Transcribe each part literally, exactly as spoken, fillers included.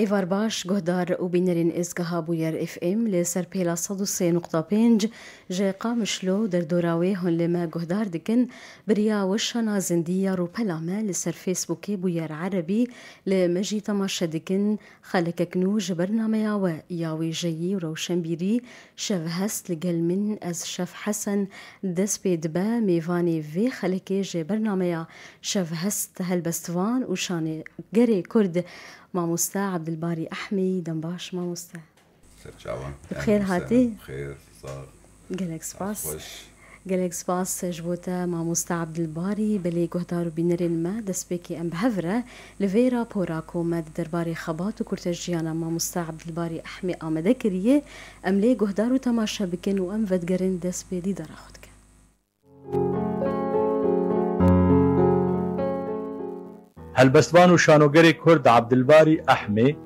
Êvar baş, guhdar û bînerên êzgeha Bûyer F M li ser pêla sed û sê nokta pênc ji Qamişlo derdora wê hûn li me guhdar dikin. Beriya weşana zindî ya rûpela me li ser Facebookê Bûyer Erebî li me jî temaşe dikin. Xelekek nû ji bernameya we ya wêjeyî û rewşenbîrî Şevhest li gel min ez Şef Hesen dest pê dibe. Mêvanê vê xelekê ji bernameya Şevhest helbestvan û şanegerê Kurd Mamoste Abdilbarî Ehmî. Dem baş mamoste. Ser çavan. Bi xêr hatî. Xêr, sax. Gelek spas. Gelek spas ji bo te mamoste Abdilbarî. Belê guhdar û bînerên me, destpêkê em bi hev re li vê rapora ku me di derbarê xebat û kurtejiyana mamoste Abdilbarî Ehmê amade kiriye, em lê guhdar û temaşe bikin û em vedigerin dest pê dîdara xwe dikin. Helbestvan û şanogerê Kurd Abdilbarî Ehmê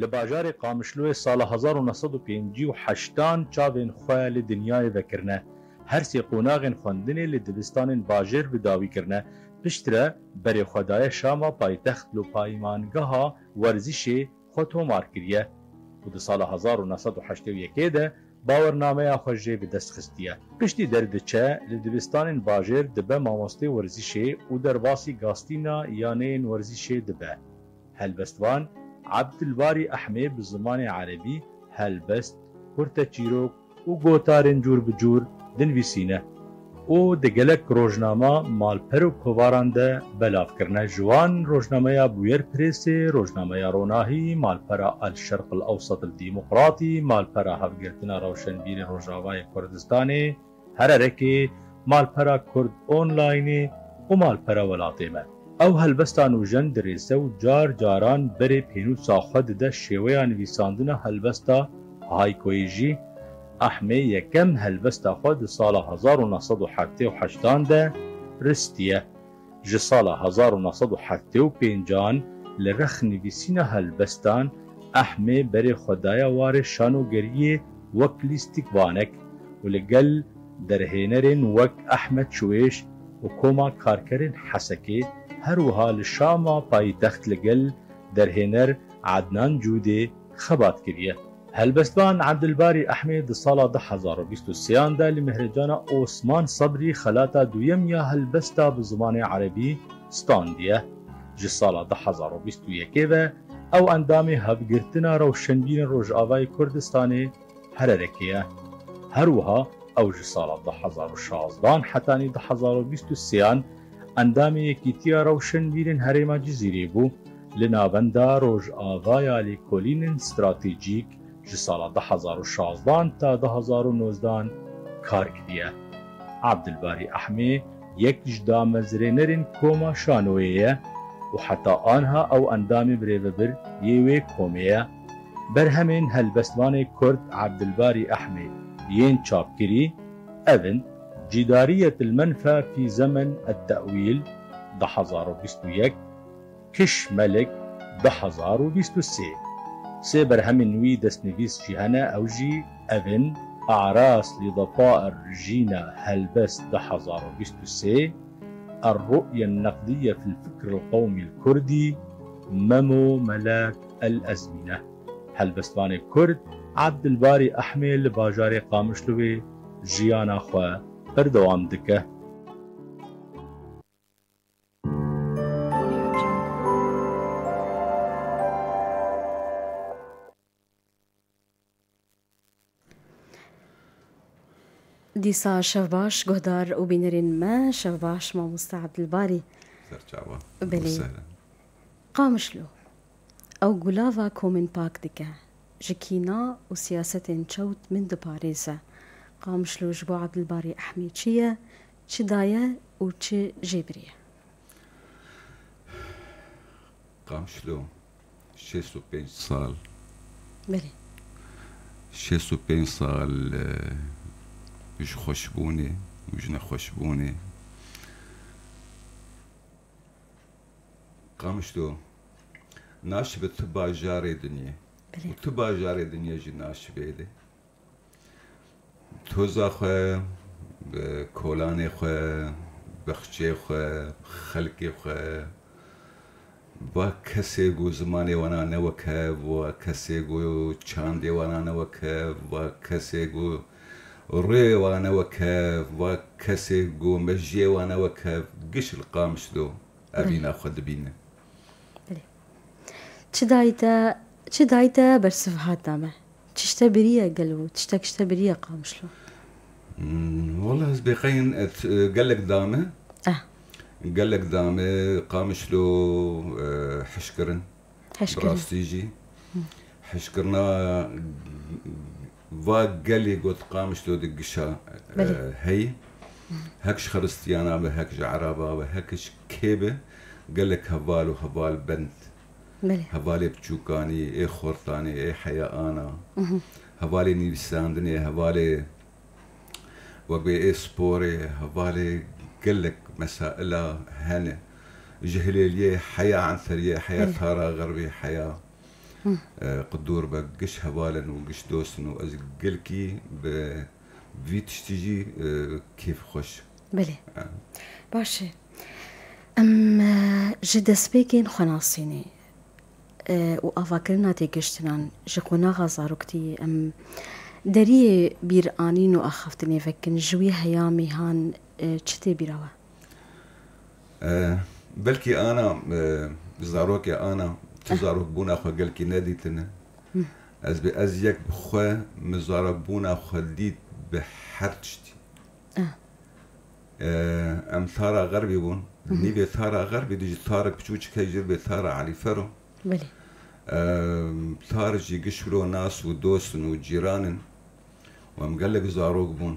li bajarê Qamişloyê sala hezar û neh sed û pêncî û heştan çavên xwe li dinyayê vekirine. Her sê qonaxên xwendinê li dibistanên bajêr bi dawî kirine. Piştre berê xwe daye Şama paytext û paymangeha werzîşê xwe tomar kiriye û di sala hezar û neh sed û heştê û yekê de bawernameya xwe jê bi dest xistiye. Piştî derdiçe, li dibistanên bajêr dibe mamostê werzîşê û derbasî gastîna yaneyên werzîşê dibe. Helbestvan Abdilbarî Ehmê bi zimanê erebî helbest, kurteçîrok û gotarên cûr bi cûr dinivîsîne û di gelek rojnama, malper û kovaran de belav kirine. Ji wan rojnameya Bûyer Presê, rojnameya Ronahî, malpera El Şerq El Ewsat El Demokratî, malpera Hevgirtina Rewşenbîrên Rojavayê Kurdistanê, Hererekê, malpera Kurd Onlineê û malpera Welatê Me. Ew helbesta nûjen dirêse û car caran berê pênûsa xwe dide şêweya nivîsandina helbesta Haykoyê jî. Ehmê yekem helbesta xwe di sala hezar û neh sed û heftê û heştan de ristiye. Ji sala hezar û neh sed û heftê û pêncan li rex nivîsîna helbestan Ehmê berê xwe daye warê şanogeriyê wek lîstikvanek û li gel derhênerên wek Ehmed Şuêş û Koma Karkerên Hesekê, her wiha li Şama paytext li gel derhêner Adnan Cûdê xebat kiriye. Helbestvan Ebdilbarî Ehmê di sala du hezar û bîst û sêyan de li Mehrecana Osman Sebrî xelata duyem ya helbesta bi zimanê erebî standiye. Ji sala du hezar û bîst û yekê ve ew endamê Hevgirtina Rewşenbîrên Rojavayê Kurdistanê Hererekê ye. Her wiha ew ji sala du hezar û şazdan hetanî du hezar û bîst û sêyan endamê Yekîtiya Rewşenbîrên Herêma Cizîrê bû. Li navenda Rojavaya Lêkolînên Stratejîk ji sala du hezar û şazdan ta du hezar û nozdan kar kiriye. Abdilbarî Ehmê yek ji damezrênerên Koma Şanoyê ye û heta anha ew endamê birêvebir yê wê komê ye. Berhemên helbestvanê Kurd Abdilbarî Ehmê yên çapkirî ev in: Cidariyet el Menfa fi Zemen et Te'wîl, du hezar û bîst û yek, Kiş Melik, du hezar û bîst û sê. Sê berhemên wî destnivîs jî hene, ew jî ev in: Aras li Dapair Jîna Helbest, du hezar û bîst û sê, Er-Ru'ye Neqdiye fil Fikr el Qewmî el Kurdî, Memo Melek el Ezmîne. Helbestvanê Kurd Abdilbarî Ehmê li bajarê Qamişlûyê jiyana xwe berdewam dike. Dîsa şev baş, guhdar û bînerên me, şev baş, mamoste Ebdilbarî. Ser çavan. Belê. Qamişlo. Ew gulava ku min pak dike. Ji kîna û siyasetên çewt min diparêze. Qamişlo ji bo Ebdilbarî Ehmê çi ye, çi daye û çi jê biriye? Qamişlo, şêst û pênc sal. Belê. Şêst û pênc sal, e, ji xweşbûnê û ji nexweşbûnê. Qamişlo, naşibe tu bajarê dinyê. Belê. Û tu bajarê dinyê jî naşibê de. Toza xwe, e, kolanê xwe, bexçê xwe, xelkê xwe, Va kesê ku zimanê wana ne wek hev, va kesê ku çandê wana ne wek hev, va kesê ku rûyê wana ne wek hev, va kesê ku mejiyê wana ne wek hev, giş li Qamişlo evîna xwe dibîne. Belê. Çi dayî te, çi dayî te bersiv hat dame? Çişte biriye gelo, tiştek işte biriye Qamişlo? Hmm, Wala ez bêqeyin et, e, gelek dame. Ah. Gelek dame Qamişlo, e, hişkirin. Hişkirin. Bi rastî jî. Hişkirina va gelê got Qamişlo di gişa, e, heyî. Hek ji xiristiyana be, hek ji eraba be, hek ji kê be, gelek heval û heval bend. Belê. Hevalê biçûkanî, ê xortanî, ê heya ana. Hevalê nivîsandinê, hevalê wek bê ê sporê, hevalê gelek mesaila hene. Ji hilêliyê heya Enteriyê, heya Tara Xerbê, heya, e, Qidûr be, giş heval in û giş dost in û ez gelkî bi vî tiştî jî, e, kêfxweş. Belê. E. Baş e. Em, e, ji destpêkên xwenasînê, e, û avakirina têgihiştinan ji qonaxa zaroktî, em deriyê bîranîn û axaftinê vekin, ji wî heyamî han, e, çi tê bîra we? E, belkî ana, e, zarokê ana, tu zarokbûna xwe gelkî nedîtine. Ez bê, ez yek bi xwe min zarokbûna xwe dît bi her tiştî. Ah. E, em Tara Xerbî bûn. Nîvê Tara Xerbî dijî Tarek Piçûçik heye, jê re bê Tara Elî Fero. Belê. E, Tar jî giş wilo nas û dost in û cîran in. Û em gelek zarok bûn.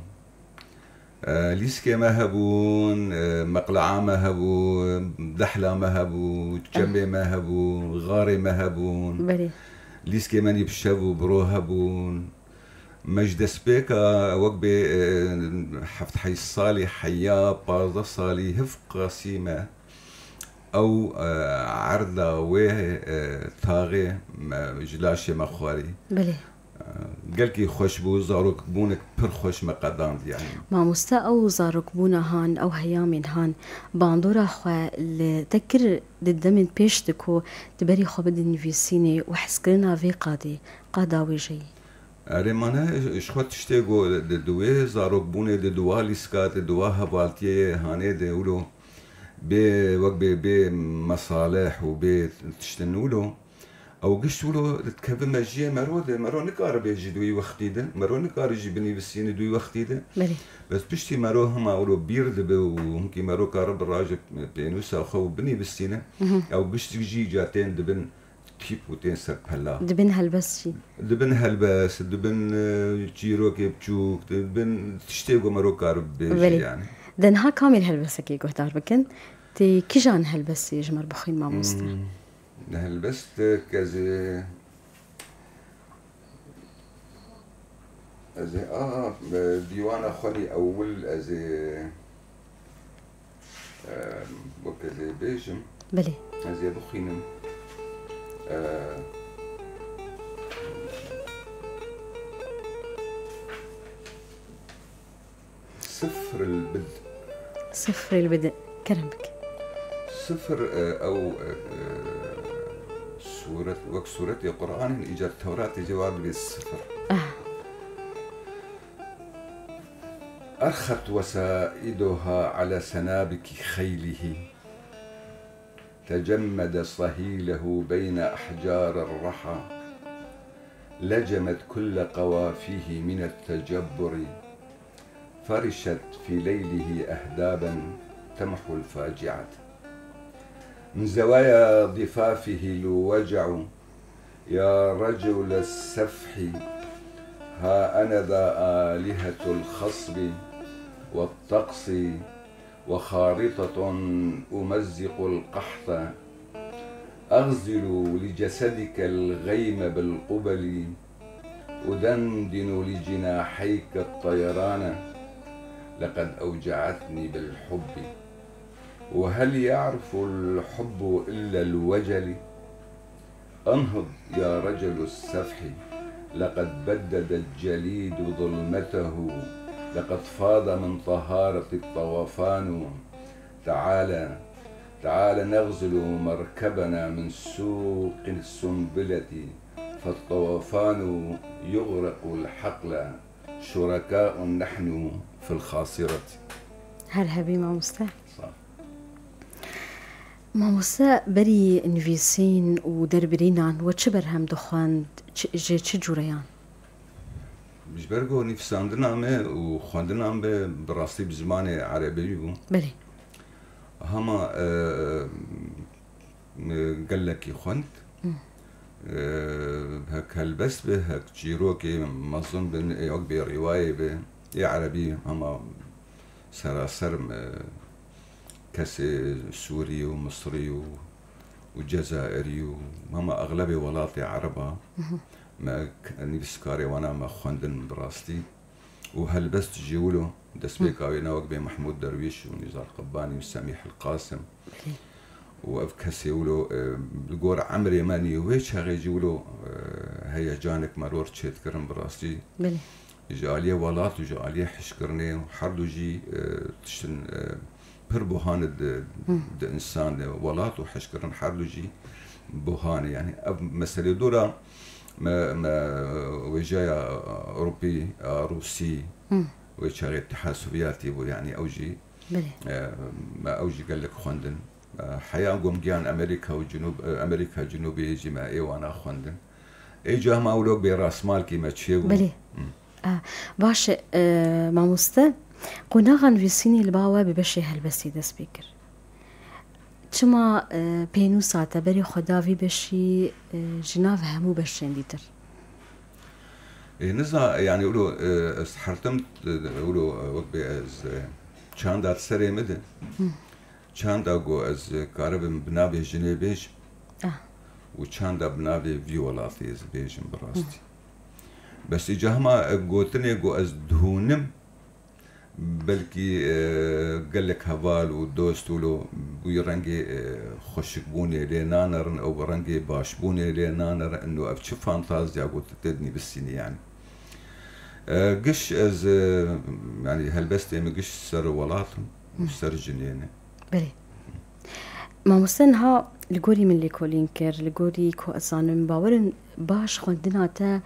E, lîskê me hebûn, e, meqlea me hebû, dehla me hebû, çemê me hebû, xarê me hebûn. Belê. Lîskê me nî bi şev û bi ro hebûn. Me ji destpêka wek bê, e, heft heyş salî heya, pazdeh salî hifqasî me ew, e, erda wê, e, taxê me ji laşê me xwarî. Belê. E, gelkî xweş bû, zarokbûnek pir xweş me qedand yani. Mamoste, ew zarokbûna han, ew heyamên han, bandora xwe li te kir di demên pêş de ku tu berî xwe bidî nivîsînê û hezkirina vê qadê, qada wêjeyî? Erê, mane, ji xwe tiştê ku di, di wê zarokbûnê, di, di wa lîska, di, di wa hevaltiyê hanê de wilo bê, wek bê, bê mesalih û bê tiştin wilo, ew giş wilo dikeve mejiyê mero de, mero nikaribe jî di wî wextî de, mero nikare jî binivîsîne di wî wextî de. Belê. Bes piştî mero hema wilo bîr dibe û hinkî mero kare bi raje pênûsa xwe û binivîsîne, ew giş jî îca tên dibin tîp û tên ser pela. Dibin helbest jî. Dibin helbest, dibin, e, çîrokê biçûk, dibin tiştê ku mero kare bibêje. Belê. Yani. De niha kamên helbestekê guhdar bikin, tê kijan helbestê ji me re bixwîn, mamoste? Hmm, helbestek ez ê, ez ê, a, e, dîwana xwe nî ewil ez ê, Em, wek ez ê bêjim. Belê. Ez ê bixwînim. E, Sifr el bid. Sifr el bid. Kerem bike. Sifir, e, ew, e, e, sûret, wek sûretê Quranê, îcar Tewratê jî wa dibê sifir. Ah. أرخت وسائدها على سنابك خيله، تجمد صهيله بين أحجار الرحى، لجمت كل قوافيه من التجبر، فرشت في ليله أهدابا تمحو الفاجعة. من زوايا ضفافه الوجع، يا رجل السفح، ها أنا ذا آلهة الخصب والطقس وخارطة أمزق القحط، أغزل لجسدك الغيم بالقبل، أدندن لجناحيك الطيران، لقد أوجعتني بالحب، وهل يعرف الحب إلا الوجل؟ انهض يا رجل السفح، لقد بدد الجليد ظلمته، لقد فاض من طهارة الطوفان. تعالى، تعال نغزل مركبنا من سوق السنبلة، فالطوفان يغرق الحقل، شركاء نحن في الخاسرة. Her hebî mamoste. Sağ ol. Mamoste, berî nivîsîn û derbirînan we çi berhem dixwend, çi, ji çi cûreyan? Ji ber ku nivîsandina me û xwendina me bi rastî bi zimanê erebî bû. Belê. Hema, e, e, gelekî xwend. Hı. E, hek helbest be, hek çîrokê mezin bin, ê wek bê rîwayê be, ê erebî hema seraser me kesê Sûrî û Misrî û, û Cezayirî û hema exlebê welatê ereba. Hı hı. Me k-, nivîskarê wana me xwendin bi rastî. Û helbest jî wilo, destpêka wê ne wek bê Mehmûd Derwîş û Nîzar Qebbanî û Semîh El Qasim. Belê. Û ev kesê wilo, e, li gor emrê me nî wê çaxê jî wilo, e, heyecanek meror çêdikirin bi rastî. Belê. Ji aliyê welat û ji aliyê hişkirinê her du jî, e, tiştin, e, pir buhan e di, Hı. di însan, e, welat û hişkirin her du jî buhan e. Yani ev meselê dora me, me wêjaya Ewropî, a Rûsî, Hı. wê çaxê Îtîhad Sovyetî bû, yani ew jî, Belê. e, me ew jî gelek xwendin. E, heya gomgiyan Amerîka û Cinûb, e, Amerîka Cinûbê jî me ê wana xwendin. Ê ca hema wilo bê rasmalkî me çê bû. Belê. Hı. A, baş e, e, mamoste, qonaxa nivîsînê li ba we bi beşê helbestê dest pê kir. Çima, e, pênûsa te berê xwe da vî beşî, e, ji nav hemû beşên dîtir? Ê, niza, yani, wilo, e, ez hertim, e, wilo, e, wek bê ez, e, çanda di serê min de. Hı. Çanda ku ez, e, karibim bi navê jinê bêjim. Ah. Û çanda bi navê vî welatê ez bêjim bi rastî. Hı. Bes îca hema, e, gotinê ku ez dihûnim, belkî, e, gelek heval û dost wilo bi wî rengê, e, xweşikbûnê lê nanerin, ew bi rengê başbûnê lê nanerin, û ev çi fantazya ku tu tê dinivîsînî yani. E, giş ez, e, yani helbestê min giş ser welat in û Hı. ser jinê ne. Belê. Mamoste niha li gorî min lêkolîn kir, li gorî ku ez zanim, bawer in baş xwendina te,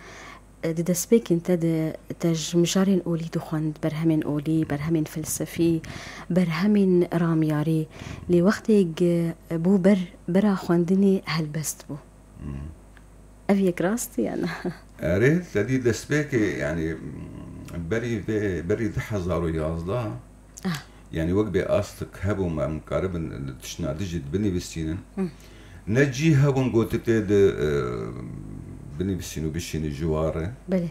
e, di destpêkên te de te ji mijarên olî dixwend, berhemên olî, berhemên felsefî, berhemên ramyarî. Lê wextê, e, bû ber, bera xwendinê helbest bû. Hmm. Ev yek rast e ya na? Erê, te dî destpêkê, yani, berî vê, berî du hezar û yazdeh, Ah. yani, wek bê astik hebû, me em karibin tiştna dijî binivîsînin. Hı. Ne cî hebûn gotitê di, e, binivîsîn û bişînî ji wa re. Belê.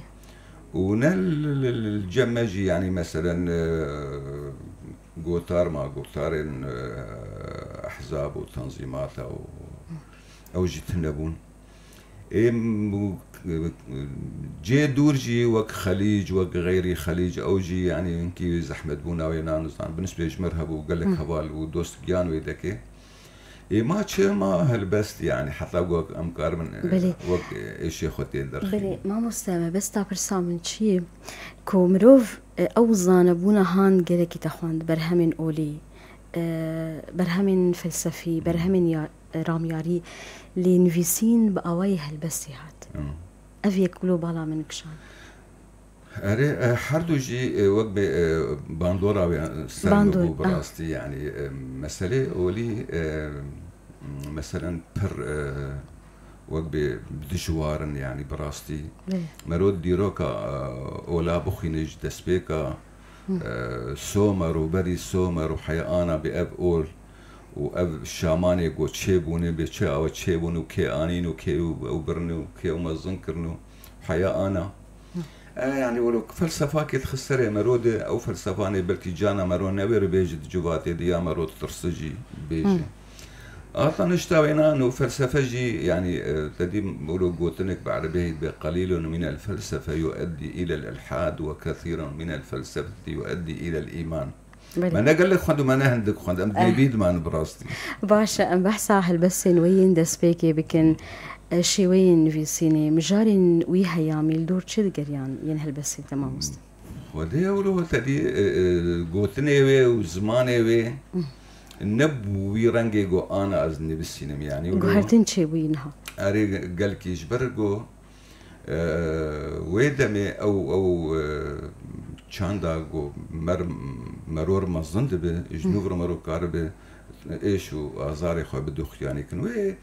Û ne li, li, li, li cem me jî, yani, meselen, e, gotar ma, gotarên, e, ehzab û tanzîmata û Hı. ew jî tune bûn. Ê, m-, cê dûr jî wek Xelîc, wek xeyrî Xelîc, ew jî, yanî, hinkî zehmetbûna wê, na nizan, bi nisbê ji mir hebû, gelek Hı. heval û dost giyan wê dekê. Ê, ma çi, ma helbest, yanî, heta ku em karibin, e, Belê. wek, e, êşê xwe tê derxînin. Belê, mamoste, mebesta pirsa min çi ye? Ku mirov, e, ew zanebûna han gelekî te xwend, berhemên olî, e, berhemên felsefî, berhemên ya-, ramyarî, lê nivîsîn bi awayê helbestê hat. Hmm. Ev yek wilo bala min kişand. Erê, e, her du jî, e, wek bê, e, bandora wê, e, ser min Bandor, bû bi ah. rastî, yanî, e, meselê olî, e, meselen pir, e, wek bê dijwar in, yanî bi rastî. Bê. Mero dîroka, e, ola bixwîne ji destpêka, Hı. e, Somer û berî Somer û heya ana bi ev ol û ev şamanê ku çêbûne, bê çi awe çêbûn û kê anîn û kê ew, ew birine û kê ew mezin kirine û heya ana. Hı. E, yanî wilo felsefakê dixist serê mero de, ew felsefanê belkî cana mero newêre bêje di civatê de ya mero ditirse jî bêje. Hı. Ata nişta wênan û felsefe jî, yanî, e, te dî wilo gotinek bi erebî heyt bê, "قليل من الفلسفة يؤدي إلى الإلحاد وكثير من الفلسفة يؤدي إلى الإيمان." Belê. Me ne gelek xwend û me ne hindik xwend. Em Eh. dêvî diman bi rastî. Baş e, em behsa helbestên we yên destpêkê bikin. E, şêweyên nivîsînê, mijarên wî heyamî li dor çi digeriyan yên helbestê te, mamoste? Xwedê ewro te dî, e, e, gotinê wê û zimanê wê. Hı. Nebû wî rengê ku ana ez nivîsînim, yanî wilo Guhertin çêbûyî niha. Erê, gelkî ji ber ku, e, wê demê ew, ew, e, çanda ku mer-, meror mezin dibe, ji Hı. nû vir meror karibe êş û azarê xwe bidoxyanî kin. Wê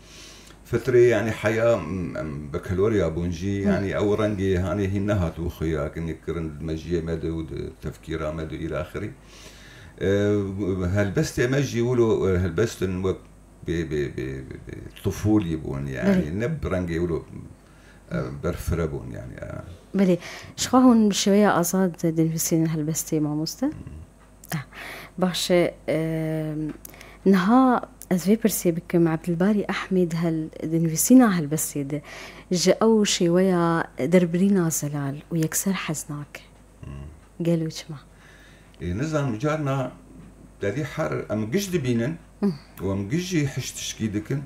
fitrê, yanî heya, em, em, bekelorya bûn jî, Hı. yanî ew rengê hanê hîn nehat û xuya kin, kirin di mejiyê me de û di tefkîra me de û îlaxirî. E, helbestê me jî wilo, e, helbestin wek bê, bê, bê, bê, bê tufûlî bûn, yanî Belê. ne bi rengê wilo, e, berfire bûn, yanî, e. Belê. Ji xwe hûn bi şêweya azad dinivîsînin helbestê, mamoste? Hmm. Ah, baş e, e, niha ez vê pirsê bikim, Ebdilbarî Ehmê di hel-, di nivîsîna helbestê de ji ew şêweya derbirîna zelal û yekser hez nake. Hmm. Gelo çima? Ê, nizanim, carna derî her em giş dibînin Hı. û em giş jî hiş tişkî dikin.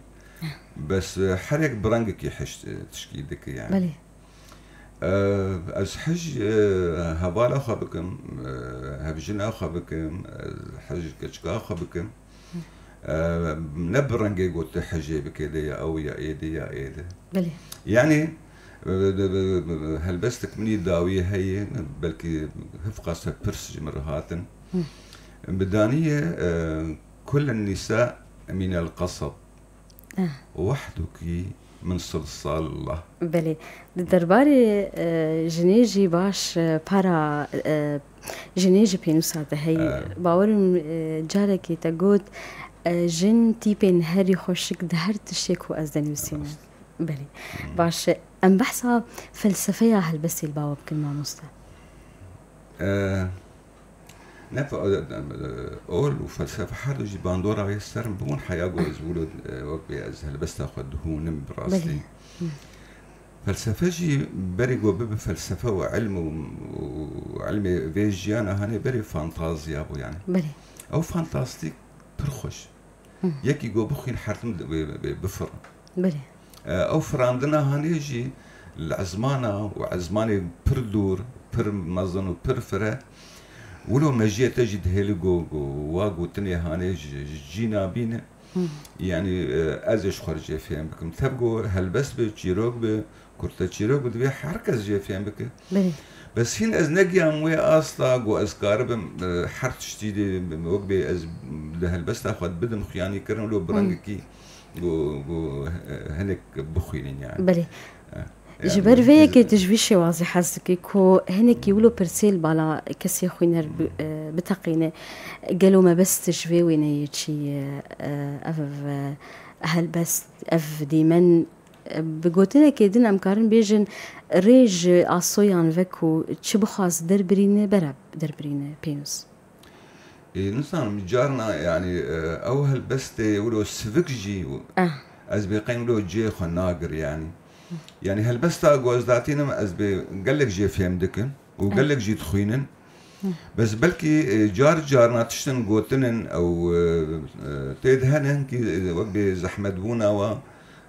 Bes, e, her yek bi rengekî hiş, e, tişkî dike, yani. Belê. E, ez hij, e, hevala xwe bikim, e, hevjina xwe bikim, ez hij keçika xwe bikim. E, ne bi rengê ku tu hejê bike de ya ew ya êdî ya êdî. Belê. Yani, e, de, de, de, helbestek min î dawî heye, belkî hifqase pirs ji min re hatin. Hı. Bi danî ye, e, kullen nîsa mînel qesab. Eh. Wehduki min silsallah. Belê. Di derbarê, e, jinê jî baş, e, para, e, jinê ji pênûsa te heye. Eh. Bawerim, e, carekê te got, e, jin tîpên herî xweşik di her tiştê ku ez dinivîsînim. Rast. Belê. Hmm. Baş e. Em behsa felsefeya helbestê li ba we bikin, mamoste. E, ne fe-, e, e, ol û felsefe her du jî bandora wê ser min bûn, heya ku ez wilo, e, wek bê ez helbesta xwe dihûnim bi rastî. Belê. Hı. Felsefe jî berî ku bibe felsefe û ilm û, û ilmê vê jiyana hanê berî fantaziya bû yani. Belê. Ew fantastîk pir xweş. Hı. Yekî ku bixwîn her tim bi, bi, bi, bifirin. Belê. E, ew firandina hanê jî li ezmana û ezmanê pir dûr, pir mezin û pir fire, wilo mejiyê te jî dihêli ku, ku wa gotinê hanê ji, ji cî nabîne. Hı. Yani, e, ez ê ji xwe re jê fêm bikim. Tev ku helbest be, çîrok be, kurteçîrok be, divê her kes jê fêm bike. Belê. Bes hîn ez negiyam wê asta ku ez karibim, e, her tiştî de, wek bê ez di helbesta xwe bidim xuyanî kirin, lo bi Hı. rengekî ku, ku, e, hinek bixwînin yani. Belê. E, Ji yani ber vê yekê tu ji vî şêwazî hez dikî ku hinekî wilo pirsê li bala kesê xwîner bi-, e, biteqîne. Gelo mebest ji vê wêneyê çi ye, e, ev, e, helbest, ev dîmen, e, bi gotinekê din em karin bêjin rê ji asoyan ve ku çi bixwaz derbirîne, bere derbirîne, pênûs. Ê, nizanim, carna, yani, e, ew helbestê wilo sivik jî, Ah. ez bê qey wilo cihê xwe nagir, yani. Yani, helbesta ku ez datînim, ez bê gelek jê fêm dikim û Ah. gelek jî dixwînin. Hı. Bes belkî, e, car carna tiştin gotinin ew, e, e, tê de hene, hinkî, e, wek bê zehmetbûna wa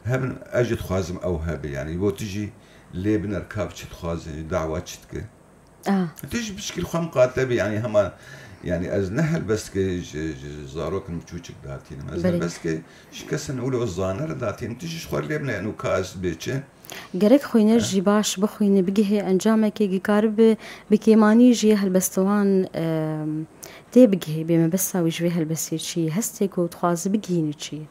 hebin, ez jî dixwazim ew hebe, yani. Bo tu jî lê biner ka bi çi dixwaze, dawa çi dike. Ah. Tu jî bi şikil xwe miqate bî, yani hema, yani ez ne helbestke ji, ji zarokin biçûçik datînim. Ez Belê. helbestke ji kesin wilo zanir datînim. Tu jî ji xwe lê bine, eno ka ez bê çi? Gerek xwîner Eh. jî baş bixwîne, bigihê encamekê, gi karibe bi kêmanî jî helbestwan, em, tê bigihê, bê mebesta wî ji vê helbestê çi ye, hestê ku dixwaze bigihîne çi ye.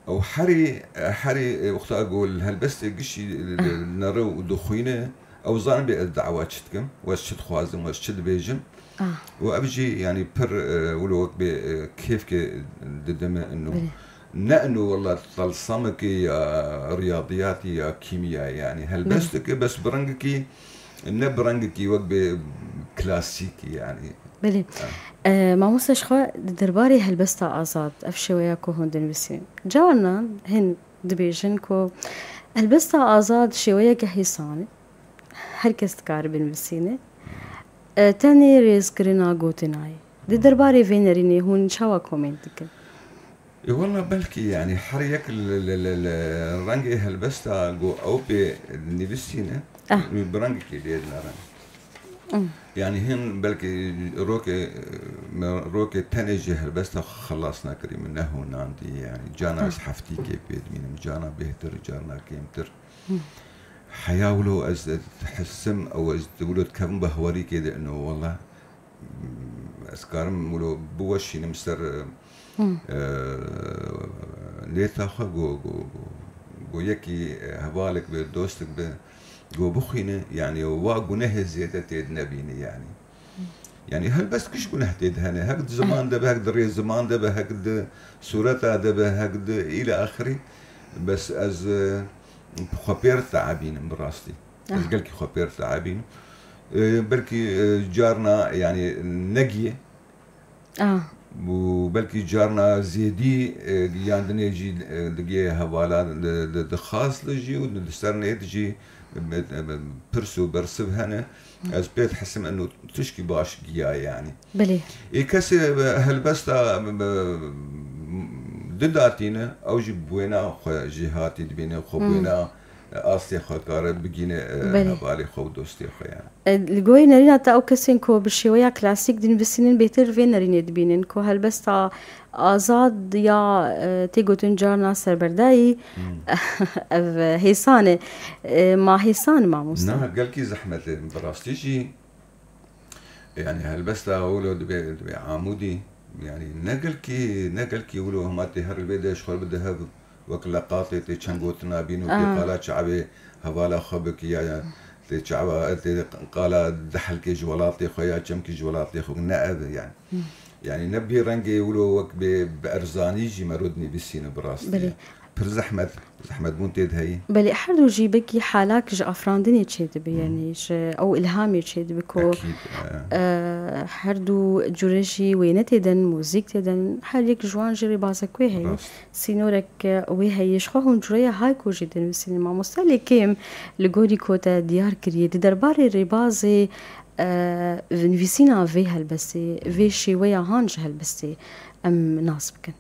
Ew herî, herî, e, wexta ku li helbestê gişî, e, Ah. nere û dixwîne, ew zanibê ez dawa çi dikim, û ez çi dixwazim, û ez çi dibêjim. Ah. Û ev jî, yani, pir, e, wilo wek bê, e, kêfke didime ino. Belê. Ne ino wela telsemekê ya riyadiyatî ya kîmyayê, yani, helbest Belê. dike, bes bi rengekî, ne bi rengekî wek bê klasîkî, yani. Belê. Ha. E, mamoste, ji xwe di derbarê helbesta azad, ev şêweya ku hûn dinivîsînin. Carnan hin dibêjin ku helbesta azad şêweyeke hêsan e. Her kes dikare binivîsîne. E, tenê rêzkirina gotina ye. Di derbarê vê nerînê hûn çawa komênt dikin? E, wela belkî, yani, her yek li, li, li, li rengê helbesta ku ew pê nivîsîne, Ah. bi rengekî lê dinere. Hmm. Yani, hin belkî rokê, e, min rokê tenê jî helbesta xwe xelas nekirî, min nehûnandî, yanî cana ez heftîkê pê dimînim, cana bêhtir, cana kêmtir. Heya wilo ez dihisim ew ez wilo dikevim bi hewarîkê de ino, wela, ez karim wilo biweşînim ser, e, nêta xwe, go, go, go, go yekî, e, hevalek be, dostek be, go bixwîne, yanî wa gunehê zêde tê dinebîne, yanî. Yanî helbest kîş guneh tê de hene, hek di ziman de be, hek di rêziman de be, hek di sûreta de be, hek di île axirî. Bes ez, e, xwe pêr teebînim bi rastî. Ez gelkî xwe pêr teebînim. E, belkî, e, carna, yanî, negiyê. Ah. Û belkî carna zêdî, e, yan dinê jî, e, digê hevala, di, di, di xas de jî û di ser nê de jî, e, e, pirs û bersiv hene. Ez pê dihisim eno tişkî baş giya, yanî. Belê. Ê kesê, e, helbesta, e, e, didatîne, ew jî bi wêna xwe jêhatî dibîne, xwe bi wêna, e, astê xwe kare bigîne, e, Belê. Hevalê xwe û dostê xwe, yanî. E, li gorî nerîna te ew kesên ku bi şêweya klasîk dinivîsînin bêtir vê nerînê dibînin ku helbesta azad ya, e, tê gotin carna serberdayî, ev hêsan e. E, ma hêsan e mamoste? Na, gelkî zehmet e. Bi rastî jî, yanî helbesta wilo dibê, dibê amûdî, yanî ne gelkî, ne gelkî wilo hema tê her li vê de ji xwe bide hev, wek leqatê tê çend gotina bîn û tê Ah. qala çavê hevala xwe bikî ya, ya tê çava, tê qala dihelkê ji welatê xwe ya çemkî ji welatê xwe, ne ev e, yanî. Yanî ne bê rengê wilo wek bê bi erzanî jî mero dinivîsîne bi rastî. Belê. Pir zehmet, zehmetbûn tê de heye. Belê, her du jî belkî halak ji afirandinê çêdibe, Hmm. yanî ji ew ilhamê çêdibe ku, Ekîd, e. e, her du cure jî wêne tê din, muzîk tê din, her yek ji wan jî rêbazek wê heye. Rast. Sînorek, e, wê heye. Ji xwe hûn cureya hayko jî dinivîsînin mamoste, lê kêm li gorî ku te diyar kiriye, di derbarê rêbazê, e, nivîsîna vê helbestê, vê şêweya han ji helbestê em nas bikin.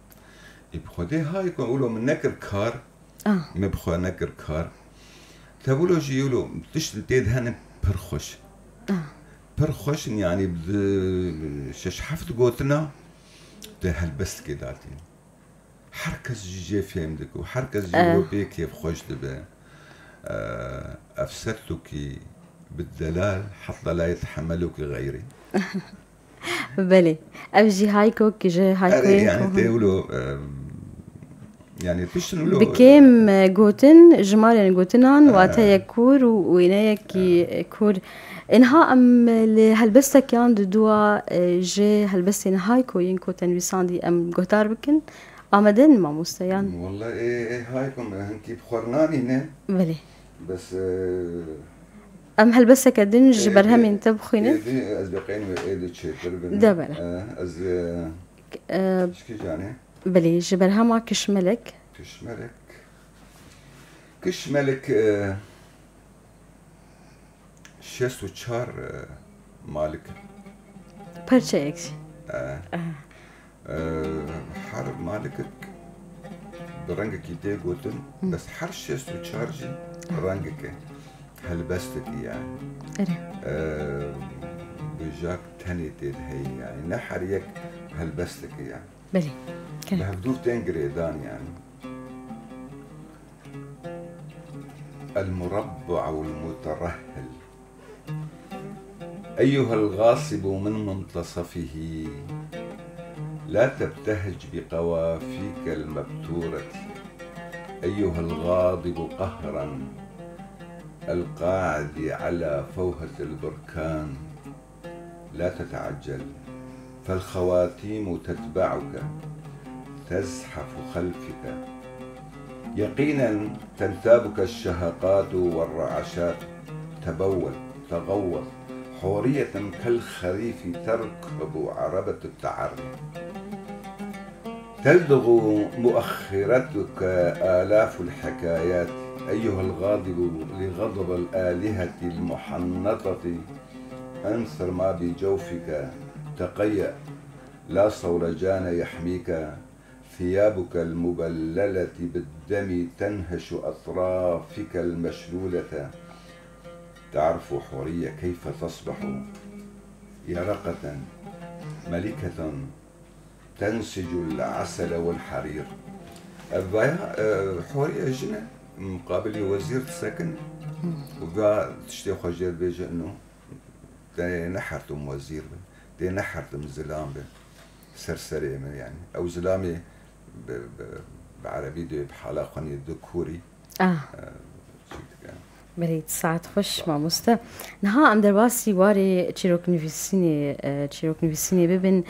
Ê, bi xwedê hayko wilo min nekir kar, Ah. min bi xwe nekir kar. Te wilo jî wilo tiştin tê de hene pir xweş. Ah. Pir xweş in, yanî bi şeş heft gotina te helbestikê datîn. Her kes jî jê fêm dike û her kes jî Eh. wilo pê kêfxweş dibe. Eh, efsettuki bid delal hetta la yetehemmeluki xeyrî. Belê. Ev jî haykok ji Erê, haykoyên yani ku tê hûn wilo, e, yani tiştin wilo, bi kêm, e, gotin, jimarên gotinan, e, wateyek kûr û wêneyekî, e, kûr. Inha em li helbestek yan di dua, e, ji helbestên hayko yên ku te nivîsandî em guhdar bikin. Amade in mamoste yan? Walla ê, ê hayko me hinkî bi xwe nanîne. Belê. Bes, e, Em helbesteke din ji Ê, berhemên te bixwînin. Ê, di, ez beqên wê ê di çêtir bin. De bere. E, ez, e, E, çikî canê? Belê, ji berhema Kişmelek. Kişmelek. Kişmelek, e, şêst û çar, e, malik. Perçeyek jî. E. E. E, her malikek bi rengekî tê gotin, Hı. bes her şêst û çar jî rengek e. Helbestekî yani. Erê. E, bijak tenê tê de heye yani. Ne her yek helbestekî yani. Belê. Bi hevdûr tên girêdan yani. المربع المترهل. أيها الغاصب من منتصفه، لا تبتهج بقوافيك المبتورة. أيها الغاضب قهرا القاعد على فوهة البركان، لا تتعجل، فالخواتيم تتبعك، تزحف خلفك. يقينا تنتابك الشهقات والرعشات. تبول، تغوط، حورية كالخريف تركب عربة التعري. تلدغ مؤخرتك آلاف الحكايات، أيها الغاضب لغضب الآلهة المحنطة، أنثر ما بجوفك، تقيأ، لا صولجان يحميك، ثيابك المبللة بالدم تنهش أطرافك المشلولة، تعرف حورية كيف تصبح؟ يرقة ملكة تنسج العسل والحرير. Ev vaya, e, horiye jin e, muqabilî wezîr disekin û va tiştê xwe jê dibêje ino. Tê nehertim wezîr be, tê nehertim zilam be. Ser serê min yani. Ew zilamê bi, bi, bi erebî dê bi hala xwe nê di kurî. Ah. Belê, saet xweş, mamoste. Niha em derbasî warê çîroknivîsînê, e, çîroknivîsînê bibin.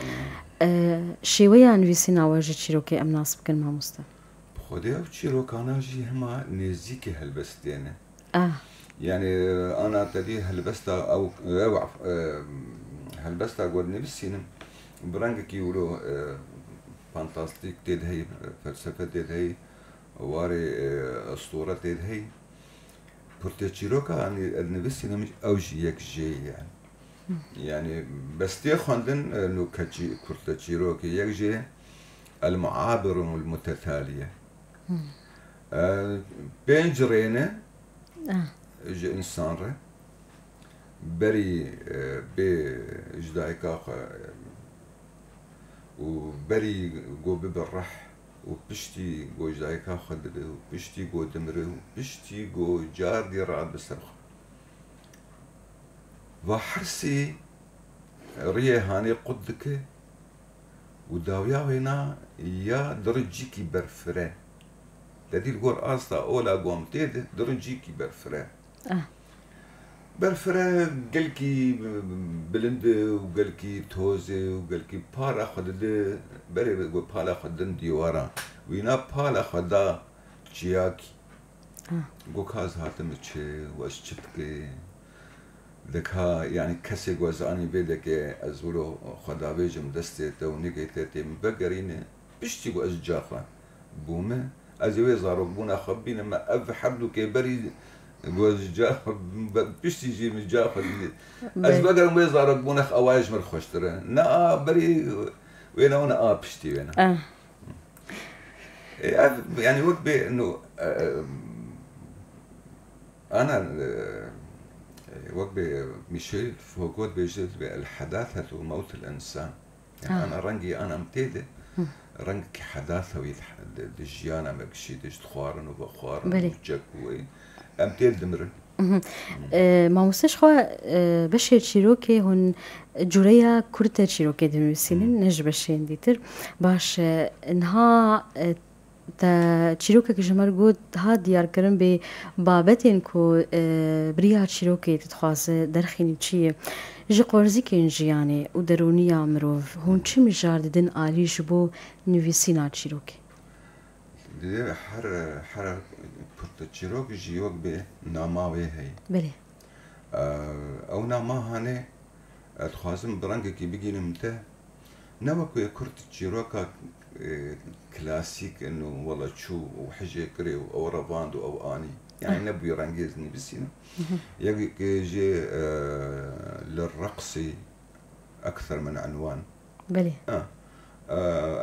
E, şêweya nivîsîna we ji çîrokê em nas bikin, mamoste. Bi xwedê ew çîrokana jî hema nêzîkî helbestê ne. Ah. Yani, ana te dî helbesta ew, ew, e, helbesta ku nivîsînim, bi rengekî wilo, e, fantastîk tê de heyî, felsefe tê de heyî, warê, e, estore tê de heyî. Kurteçîroka, yanî, ez nivîsînim, ew jî yek jê ye, yani. Yani, bestê xwendin, e, nû keçî, kurteçîrokê, yek jê El Muabirun El Mutetaliye. E, pênc rê ne ji însan re. Berî, e, bê ji dayika xwe, e, û berî ku bibe reh û piştî ku ji dayika xwe dibe û piştî ku dimire û piştî ku cardî radibe ser xwe. Va hersî riyê hanê qut dike û dawiya wêna ya di ricîkî berfire. Te dî li gor asta ola gom tê de di ricîkî berfire. Ah. Berfire gelkî bilind e û gelkî toz e û gelkî pala xwe dide, berê ku pala xwe didin dîwaran. Wîna pala xwe da çiyakî. Ah. Got, ka ez hatime çi û ez çi dikê? De ka, yani, kesê ku ez anî vê deke, ez wilo xwe davêjim destê te û nigê te tê min vegerîne, piştî ku ez ca xwe bûme, ez ê wê zarokbûna xwe bibînim, me ev her du kê berî ku ez ca xwe be-, piştî jî min ca xwe dî. Ez Belê. vegerim wê zarokbûna xwe, ewa ji min xweştir e. Ne a berî wêna û ne a piştî wêna. Ah. E, ev, yani, wek bê, no, e, e, ana, e, e, wek bê Michel Foucault dibêje, dibê, "El-hedâthetu mewtul insan." Yani, Ha. ana rengî, ana em tê de, Hı. rengekî hedâthe wî di, di, di jiyana me gişî de, ji dixwarin û vexwarin Belê. û çek û wê. Em tê dimirin. Mhm. E, mamoste ji xwe, e, beşê çîrokê hûn cureya kurte çîrokê dinivîsînin, Mhm. ne ji beşên dîtir. Baş, e, niha, e, te çîrokek ji me re got, hat diyarkirin bê babetên ku, e, bi riya çîrokê tu dixwaze derxînî çi ye? Ji qorzikên jiyanê û derûniya mirov hûn çi mijar didin alî ji bo nivîsîna çîrokê? Divê her, her kurteçîrok jî wek bê nama wê heye. Belê. Ew nama hanê, ez dixwazim bi rengekî bigînim te. Ne wek wê kurteçîroka, e, klasîk in û wela çû û hijê kirê û ew revand û ew anî. Yani Ah. ne bi wî rengê ez nivîsînim. Mhm. Yek jê, e, li reqsî ekser min enwan. Belê. Ha. E,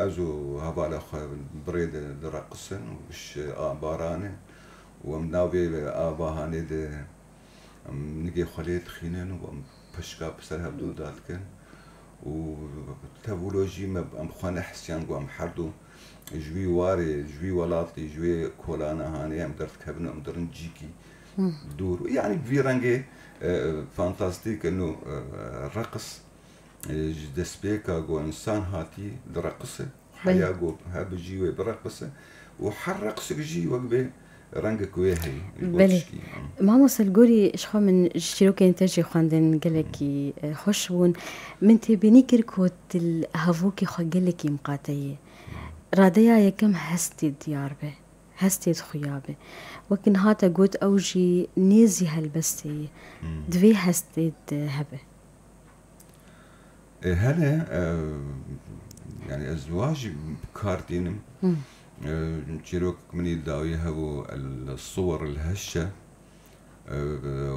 ez û hevala xwe bi rê di, direqisin û ji a barane û em navê ava hanê de em nigê xwe lê dixînin û em pişka bi ser hevdû dadikin û tevûlo jî me, em xwe nehisiyan ku em herdu ji wî warê, ji wî welatî, ji wê kolana hanê em derdikevin û em dirin cîkî Hmm. dûr. Yani bi vî rengê, e, fantastîk in û, e, reqs e, ji destpêka ku însan hatî direqise, Belê. heya ku hebijî wê bireqise û her reqsek jî wek bê rengek wê heye, ji bo Belê. tişkî. Mamoste, li gorî ji xwe min ji çîrokên te jî xwendin gelekî, e, xweş bûn. Min têbînî kir ku tu li hevokê xwe gelekî miqate yî. Radeya yekem hestê diyar be, hestê xuya be. Wek niha te got ew jî nêzî helbestê ye. Hmm. Divê hestê de hebe. E, hene, e, yani ez wiha jî bi kar tînim. Hı. E, çîrok min î dawî hebû, El Suwer El Heşe, e,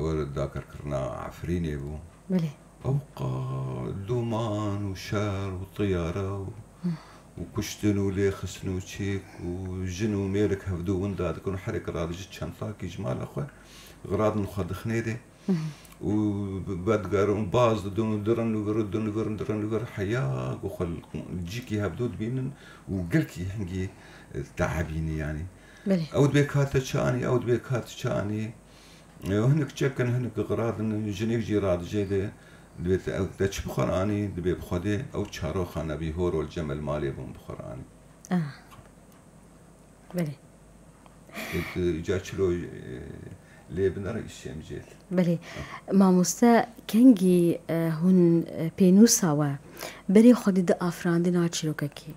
wer dagirkirina Efrînê bû. Belê. Ewqa duman û şer û tiyare û, Hı. û kuştin û lêxistin û çêk û jin û mêrik hevdû winda dikin û herek radijî çentakî ji mala xwe, xiradin xwe dixinê de. Û vedigerin, baz didin û dirin li vir, din li vir, dirin li vir, heya ku xwe li cîkî hevdû dibînin û gelkî hingî, e, teebînî, yanî. Belê. Ew dibê ka te çi anî, ew dibê ka te çi anî. E, hinek çek in, hinek xiradin, jinik jî radijê de, dibê te, ew te çi bi xwe anî, dibê bi Xwedê, ew çaroxa nebî hor ol cem el malê bûn bi xwe anî. Ah. Belê. Ê, tu îca çilo, e, lê binere îşem jêt. Belê. Mamoste, kengî, e, hûn, e, pênûsa we berê xwedî di afirandina çîrokekî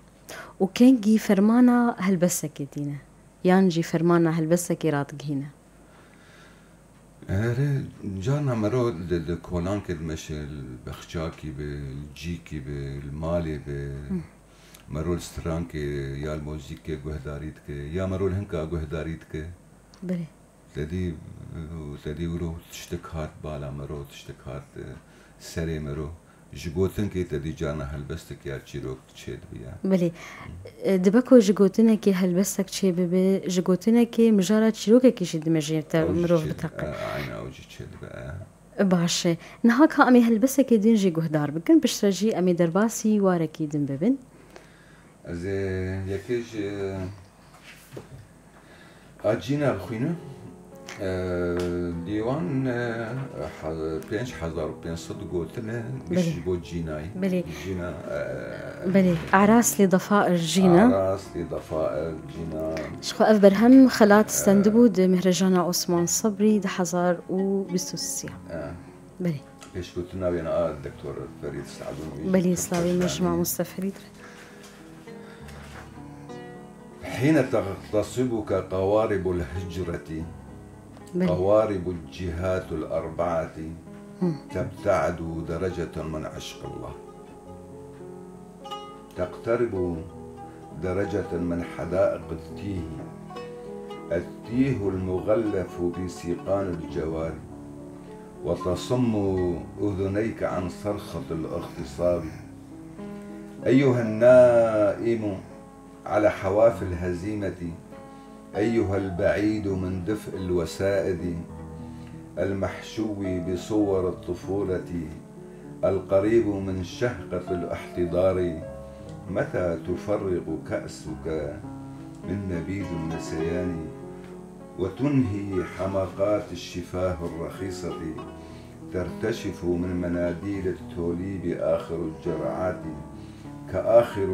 û kengî fermana helbestekê dîne, yan jî fermana helbestekê radigihîne? Erê, carna mero di, di kolankê dimeşe, li bexçakî bi, li cîkî bi, li malê bi. Hı. Mero li strankê ya li mozîkê guhdarî dike, ya mero li hinka guhdarî dike. Belê. Te dî, te dî wilo tiştek hat bala mero, tiştek hat, e, serê mero. Ji gotinkê te dî carna helbestek ya çîrok çêdibiya. Belê. E, dibe ku ji gotinekê helbestek çêbibe, ji gotinekê mijara çîrokekî jî dime jê te mirov biteqe. Ew jî çê-, e, aynen ew jî çêdibe, e. Baş e. Niha ka em ê helbestekê din jî guhdar bikin, piştre jî em ê derbasî warekî din bibin. Ez ê yekê ji, e, a cîna bixwînim. E, dîwan, e, he-, pênc hezar û pênc sed gotine, giş ji bo cînayî. Belê. Cîna, e, Belê. Aras li defair cîna. Aras li defair cîna. Ji xwe ev berhem xelat stendibû di Mehrejana Osman Sebrî di hezar û bîst û sê. E. Belê. Pêşgotina wê ne a Doktor Ferîd Se'dûn wî Belê, jî slavê me ji mamoste Ferîd re. حين تغتصبك قوارب الهجرة، بلى. قوارب الجهات الأربعة، هم. تبتعد درجة من عشق الله. تقترب درجة من حدائق التيه، التيه المغلف بسيقان الجواري، وتصم أذنيك عن صرخة الاغتصاب. أيها النائم على حواف الهزيمة، أيها البعيد من دفء الوسائد، المحشو بصور الطفولة، القريب من شهقة الاحتضار، متى تفرغ كأسك من نبيذ النسيان، وتنهي حماقات الشفاه الرخيصة، ترتشف من مناديل التوليب آخر الجرعات، كآخر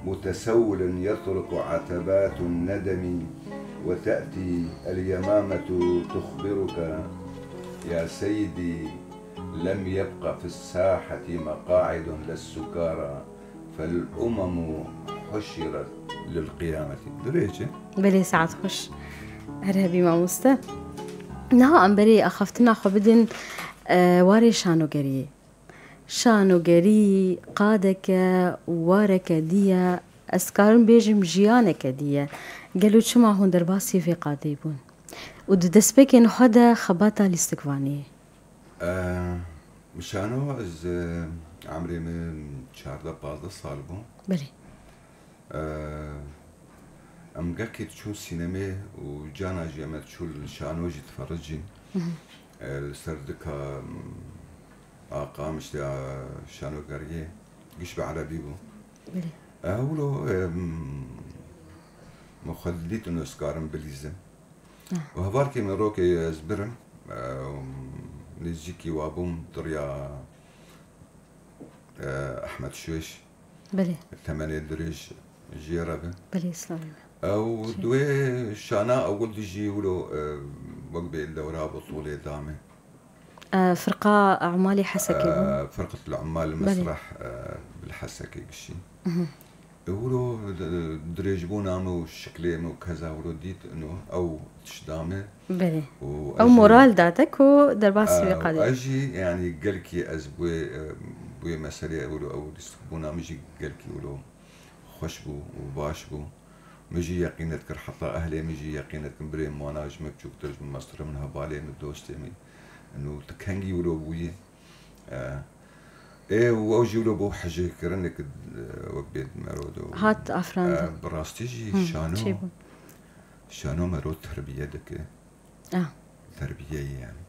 متسول يطرق عتبات الندم، وتأتي اليمامة تخبرك: يا سيدي، لم يبق في الساحة مقاعد للسكارى، فالأمم حشرت للقيامة. Dirêj e. Belê, saet xweş. Her hebî mamoste. Niha em berê axaftina xwe bidin, e, warê şanogeriyê. Şanogerî qadeke û wareke dî ye, ez karim bêjim jiyaneke dî ye. Gelo çima hûn derbasî vê qadê bûn? Û di destpêkên xwe de xebata lîstikvaniyê. Eee, şano ez, eee, emrê min çardeh pazdeh sal bû. Belê. Eee, em gelkî diçûn sînemê û cana jî em diçûn li şano jî difericîn. Mhm. Eee, li ser dika, m, a Qamişlê, a şanogeriyê giş bi erebî bû. Belê. Eee, wilo, eee, m, min xwe didît û ez karim bilîzim. Ah. Û hevalkê min rokê ez birim, e, nêzîkî wa bûm di riya, e, Ehmed Şuêş. Belê. Temenê dirêj jê re be. Belê, slavê me. Ew Çi? Duê şana ewil dijî wilo, e, wek bê dewra Butûlê dame. E, firqa Emalê Hesekê bû? E, firqet el Emal Belê. Mesrah, e, bil Hesekê gişî. Mhm. Wilo di-, dirêjbûna min û şiklê min û keza wilo dît, ino ew tişt da me. Belê. Û Ew ez jî moral da te ku derbasî wê Ew, qadê. Ez jî, yanî, gelkî ez bi wê, e, bi wê meselê wilo ew lîstikbûna min jî gelkî wilo xweş bû û baş bû. Min jî yeqînet kir, heta ehlê min jî yeqînet kirin, birê min wana ji min biçûktir, ji min mestir, min hevalê min, dostê min. Ino ti kengî wilo bûyî. E, ê, û ew jî wilo bû hejêkirinek, e, wek bê mero do. Hat afirandin. E, bi rastî jî Hı, şano, çêbû. Şano mero terbiye dike. Ah. Terbiyeyê yani.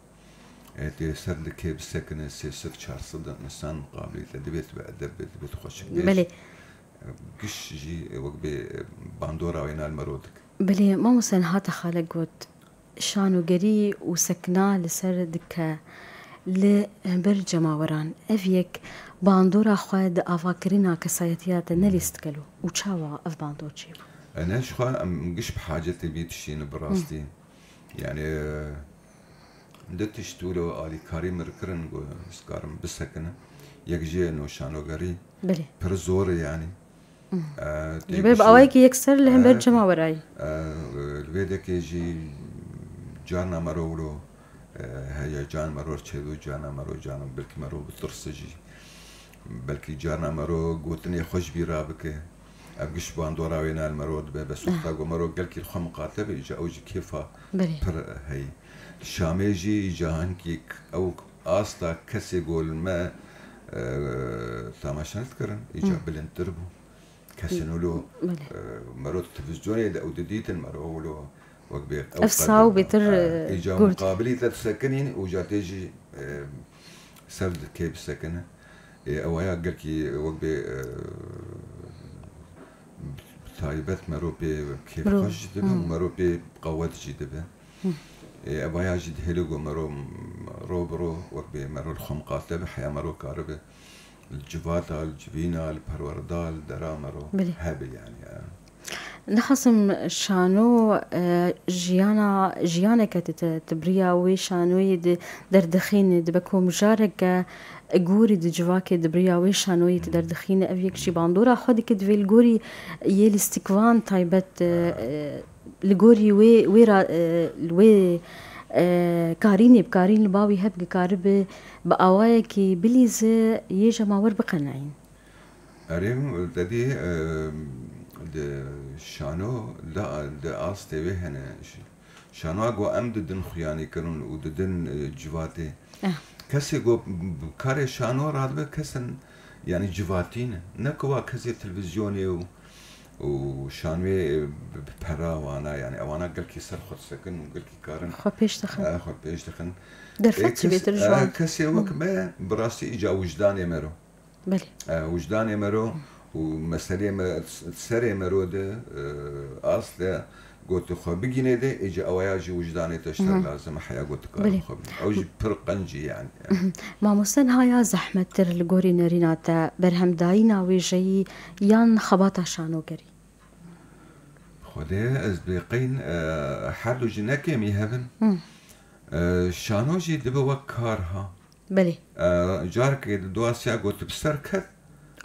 E, tê ser dikê bisekine sê sed çar sed insan muqabilî te divê tu bi edeb be, divê tu xweşik bêj. Belê. Giş jî wek bê bandora wê nal mero dik. Belê, mamoste niha te xalek got, şanogerî û sekina li ser dike li hember cemaweran. Ev yek bandora xwe di avakirina kesayetiya te nelîst dikelo û çawa ev bandor çêbû? E, ne ji xwe em giş bi hacetê vî tiştî ne bi rastî. Yani, e, di tişt wilo alîkarî min kirin ku ez karim bisekine. Yek jê no şanogerî. Belê. Pir zor e yani. E, tê Ji ber bi gişî awayekî yekser li hember Evet. cemawerayî. E, li vê dekê jî carna mero wilo, e, heye can mero çêdû, carna mero can belkî mero bitirse jî. Belkî carna mero gotinê xwe ji bîra bike. Ev giş bandora wê nal mero dibe, bes wexta ku mero gelkî li xwe miqate be, îca ew jî kêfa Belê. pir heye. Şamê jî îca hinkî ew asta kesê ku li me, e, tamaşe dikirin, îca Hı. bilindtir bû. Kesên wilo, Belê. e, mero di televîzyonê de ew didîtin, mero wilo wek bê ew Ev qedr saw da. bêtir, E, e, îca gurd. muqabilî te disekinîn, û îca tê jî, e, ser dikê bisekine. Ê, ew aya gelkî wek bê, e, taybet mero pê kêfxweş jî dibe û mero pê qewet jî dibe. Ê, ev aya jî dihêle ku mero ro bi ro wek bê mero li xwe miqate be, heya mero karibe li civata, li civîna, li perwerda, li dera mero Belê. hebe yani. Dixwasim şano, e, jiyana, jiyaneke tu, tu, tu bi riya wê şanoyê di derdixînî, dibe ku mijareke gorî di civakê di bi riya wê şanoyê tu derdixînî, ev yek jî bandora xwe dike, divê li gorî yê lîstikvan taybet, e, e, li gorî wê, wê ra, e, li wê, e, karînê, bi karîn li ba wî hebge karibe bi awayekî bilîze yê jemawer biqeneyîn. Erê, te dî, e, di şano, di, di astê wê hene. Ş-, şanoa ku em didin xuyanîkirin û didin, e, civatê. Eh. Kesê ku bi karê şano radibe kesin, yani civatî ne. Ne ku wa kesê televîzyonê û, û şanoyê, e, bi, bi pera wana, yani ewana gelkî ser xwe disekin û gelkî karin, Xwe pêş dixin. e, xwe pêş dixin. Derfet Ê çi kes-, bêtir ji e, wan. kesê wek me bi rastî îca wijdanê me ro. Belê. E, wijdanê me ro û meselê me, serê me ro de, e, asle got xwe bigînê de, êce ewaya jî wijdanê te ji te lazim e, heya got karin Belê. xwe bigînê. Ew jî pir qenc e yani. Mamoste, niha ya zehmettir li gorî nerîna te berhemdayîna wêjeyî yan xebata şanogerî? Xwedê ez bê qeyn, e, her du jî ne kêmî hev in. E, şano jî dibe wek kar ha. Belê. E, carekê di du asiya got bi ser ket,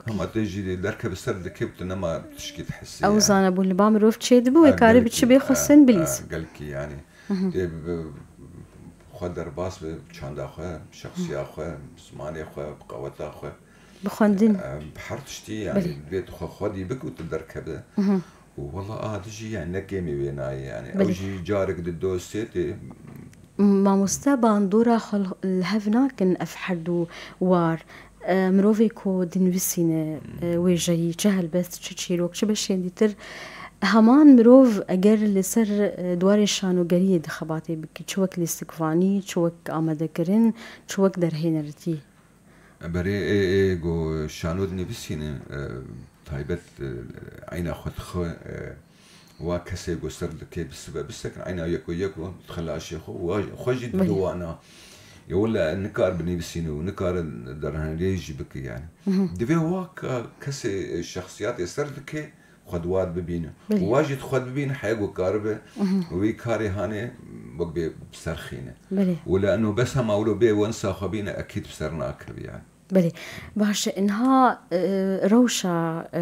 hema te jî derkeve ser dikê û tu nema tişkî dihesê Ew yani. zanebûn li ba mirov çêdibe, wê E, karî bi çi gelkî, bê xwe e, sen e, bilîz. gelkî yani. Tê bi, xwe derbas bi çanda xwe, şexsiya xwe, zimanê xwe, bi qeweta xwe. Bi xwendin. E, bi her tiştî yani Belê. divê tu xwe xwedî bik û tu derkeve. Û wela a dijî yani ne kêmî wê nayê yani. Ew Belê. jî carek di dostê tê. Mamoste, bandora xwe li hev nakin ev her du war. E, mirovê ku dinivîsîne, e, wêjeyî, çi helbest, çi çîrok, çi beşên dîtir. Heman mirov eger li ser, e, di warê şanogeriyê de xebatê bike, çi wek lîstikvanî, çi wek amadekirin, çi wek derhêneritî. Berê ê, ê, go şano dinivîsîne, e, taybet, e, eyna xwe dixwe, e, wa kesê go ser dike bisibe, bisekin eyna yeko yeko, dixe laşê xwe, wa, xwe jî Belê. diwana. Ya wela nikar binivîsîne û nikar derhênerê jî bike yani. Divê wa ka kesê, e, şexsiyatê ser dike, xwe di wa bibîne. Belê. Û wa jî di xwe bibîne, heya ku karibe wî karê hanê wek bê bi ser xîne. Belê. Û li eno bes hema wilo bê wensa xwe bîne, ekîd bi ser nakeve yani. Belê. Baş e, niha, e, rewşa, e,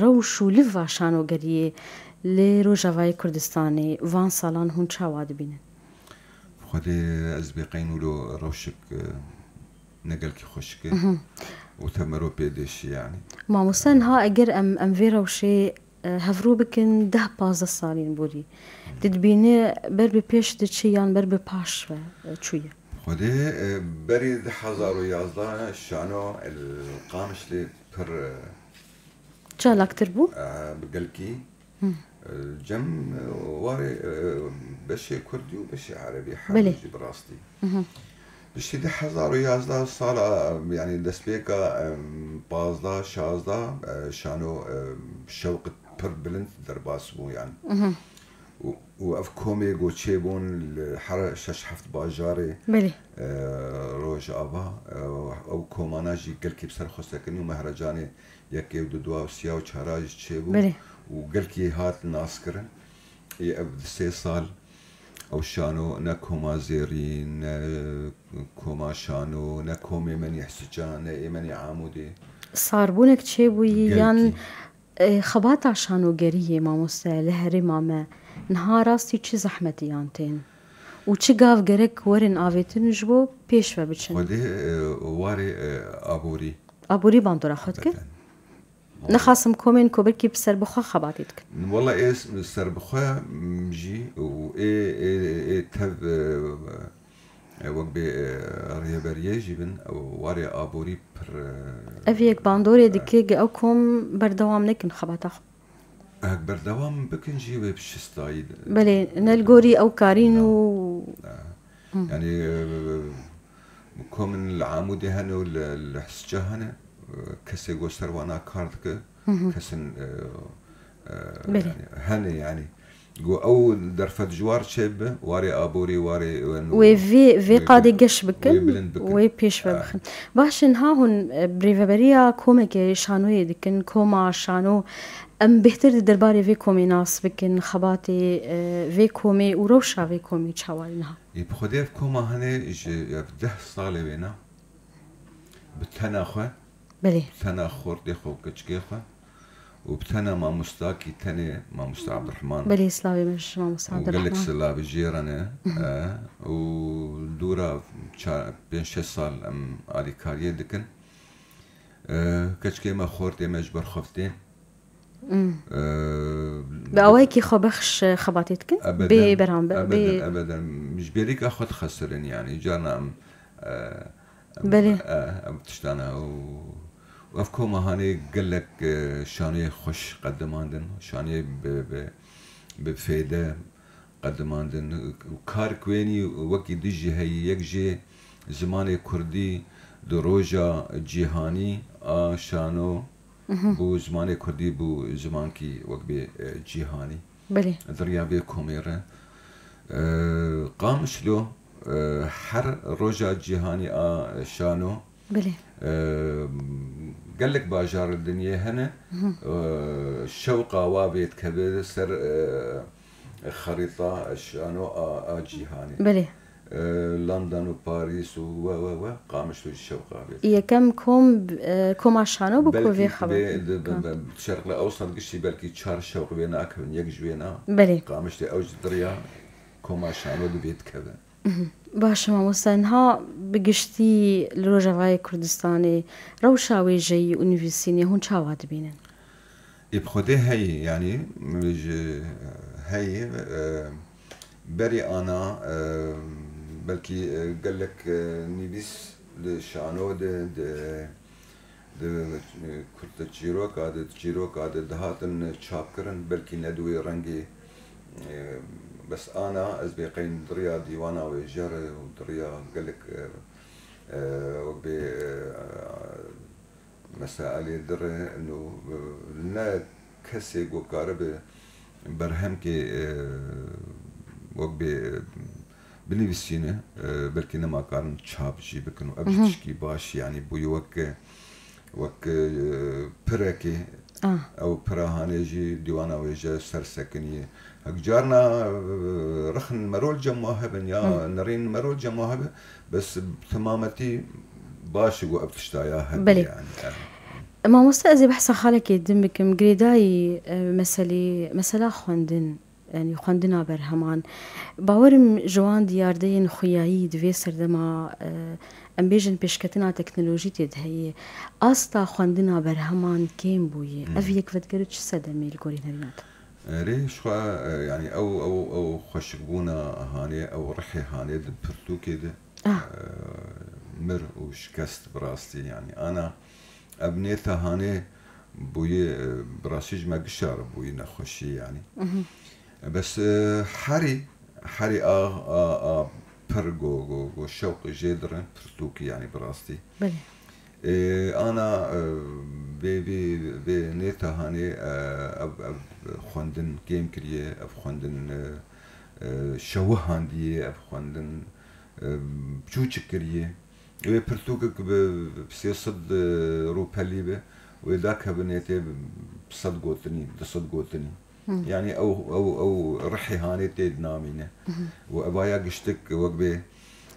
rewş û liva şanogeriyê li Rojavayê Kurdistanê van salan hûn çawa dibînin? Xwedê ez bê qeyn wilo rewşek, e, ne gelkî xweşik e. Û te mero pê dêşî yani. Mamoste, niha eger em, em vê rewşê, e, hevrû bikin deh pazdeh salên borî. Tu dibînî ber bi pêş diçi yan ber bi paş ve, e, çûye? Xwedê, e, berî du hezar û yazdeh şano li Qamişlê pir, e, Çalaktir bû? e, bi gelkî. Cem, e, warê, e, beşê kurdî û beşê erebî, her Belê. du jî bi rastî. Mhm. Piştî du hezar û yazdeh sala, yanî destpêka, em, pazdeh, şazdeh, e, şano, e, şewq pir bilind derbas bû, yanî. Mhm. Û, û ev komê ku çêbûn li her şeş heft bajarê, Belê. e, Rojava, e, ew komana jî gelkî bi ser xwe sekinî û mehrecanê yekê û du dua û siya û çara jî çêbû Belê. û gelkî hat naskirin. Ê ev di sê sal ew şano ne koma Zêrî, ne koma Şano, ne komê Menî Hisica, ne ê Menî Amûdê. Sarbûnek çêbûyî yan, Gelkî. e, xebata şanogeriyê mamoste li herêma me niha rastî çi zehmetiyan tên? Û çi gav gerek werin avêtin ji bo pêş ve biçin? Xwedê, e, warê, e, aborî. Aborî bandora xwe dike? Ebeden. Nexasim komên ku belkî bi serbixwe xebatê dikin. Wela ê s-, serbixwe, m, jî û ê, ê, ê tev, e, e, wek bê, e, rêberiyê jî bin, ew warê aborî pir, e, Ev yek bandorê e, dike ge ew kom berdewam nekin xebata xwe. Hek berdewam bikin jî wê bi şistayî de. Belê, ne li gorî ew karîn Na. û Na. Hı. Yanî, e, komên li Amûdê hene û li, li Hisica hene, e, kesê ku ser wana kar dike, Hı hı. kesin, e, e, Belê. yanî, hene yanî. Ku ew derfet ji war çêbibe, warê aborî, warê, e, Wê vê, vê wê qadê bil-, geş bikin, wê bilind bikin. wê pêş ve Ha. bixin. Baş e, niha hûn, e, bi rêveberiya komekê şanoyê dikin, koma şano, em bêhtir di derbarê vê komê nas bikin, xebatê, e, vê komê û rewşa vê komê çawa ye niha? Ê, bi xwedê ev koma hene ji ev deh salê wêna bi tena xwe, Belê. bi tena xortê xwe û keçikê xwe û bi tena mamostakî tenê mamosta Abdurrahman. Belê, slavê me ji mamosta Û gelek Abdurrahman. silavê jê re ne, Mhm. e, û dûra ça-, pênc şeş sal em alîkariyê dikin. E, keçikê me, xortê me ji ber xwe tê. Mm. E, Bi awayekî xwebexş xebatê dikin? Ebeden, Bê beramber, ebeden, bê ebeden. Ji bêrîka xwe dixesirin, yanî, carna em, e, em, Belê. e, em tiştana û, û ev koma hanê gelek, e, şaniyê xweş qedimandin, şaniyê bi, bi, bi fêde qedimandin. Û kar ku wênî wekî du jî heyî, yek jê zimanê kurdî di roja cîhanî a şano Mhm. bû, zimanê kurdî bû zimankî wek bê, e, cîhanî. Belê. Di riya vê komê re, e, Qamişlo, e, her roja cîhanî a şano, Belê. e, gelek bajar li dinyê hene, Mhm. e, şewqa wa vê dikeve ser, e, xerîta şano a, a cîhanê. Belê. E, London û Parîs û we, we, we, Qamişlo jî şewqa vê dike. Yekem kom, e, koma şano bû ku Belkî vê xebatê bê, di, di, Ka. di, Şerqla Ewsat giştî belkî çar şewq wê nakevin, yek ji wêna Belê. Qamişlê ew ji diriya koma şano di vê dikeve. Mhm. Baş e, mamoste, niha bi giştî li Rojavayê Kurdistanê rewşa wêjeyî û nivîsînê hûn çawa dibînin? Ê, bi xwedê heyî, yanî, ji, heyî, e, berî ana, e, belkî, e, gelek, e, nivîs di şano de, di, di, e, kurte çîroka de, di çîroka de dihatin çapkirin, belkî ne di wê rengê, e, bes ana ez bê qeyn di riya dîwana wêje re û di riya gelek, e, e, wek bê, e, mesailê dire, no, e, ne kesê ku karibe berhemkê, e, wek bê, e, binivîsîne, e, belkî nema karin çap jî bikin û ev jî Mhm. tişkî baş, yanî bûye wek, wek, e, pirekê. Ah. Ew pira hanê jî dîwana wêje ser sekiniye. Hek carna, e, rixin merol cem wa hebin ya Hı. nerîn merol cem wa hebe, bes bi temametî baş e ku ev tişta ya hebe Belê. yani. Evet. Mamoste, ez ê behsa xalekê din bikim. Girêdayî, e, meselê, mesela xwendin, yanî xwendina berheman. Bawerim ji wan diyardeyên xuyayî di vê serdema, e, em bêjin pêşketina teknolojî tê de heye. Asta xwendina berheman kêm bûye. Hmm. Ev yek vedigere çi sedemê li gorî nerîna te? Erê, ji xwe, e, yanî ew, ew, ew xweşikbûna hanê, ew rihê hanê di pirtûkê de, Ah. e, mir û şikest bi rastî, yanî ana ev nêta hanê bûyî, e, bi rastî ji me gişa re bûyî nexweşî, yanî. Mhm. E, bes, e, herî, herî a, a, a pir go, go, go şewq jê dirin, pirtûkî, yanî bi rastî. Belê. E, ana, e, vê, vê, vê nêtehanê, e, ev, ev xwendin kêm kiriye, ev xwendin, e, e, şewihandiye, ev xwendin, e, çûçik kiriye. Wê pirtûkek bi sê sed rûpelî be, wê dakevin ê tê sed gotinî, du sed gotinî. Hı. Yanî ew, ew, ew rihê hanê tê dinamîne. Hı hı. Û evaya giştik wek bê,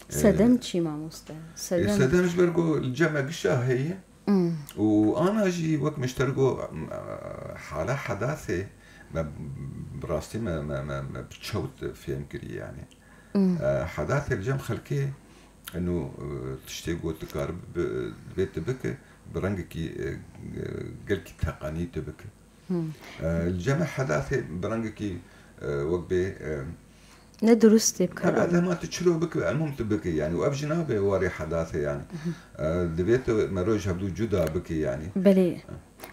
e, Sedem çi mamoste? E, Sedem. Sedem ji ber ku li cem me gişa heye. Hı. Û ana jî wek min ji te re got, em, e, hala Hedathê me bi rastî me, me, me, me bi çewt fêm kirî yanî. Hı. E, Hedathê li cem xelkê eno, e, tiştê ku tu kar bi, divê tu bike, bi rengekî, e, gelkî teqanî tu bike. Hı. E, li cem Hedathê bi rengekî, e, wek bê, e, Ne durust tê bikar. Hebe dema tu çilo bike, elmûm tu bike, yanî, û ev jî nabe warê Hedathê, yanî. Hı hı. E, divê tu meroj hevdû cuda bike, yanî. Belê.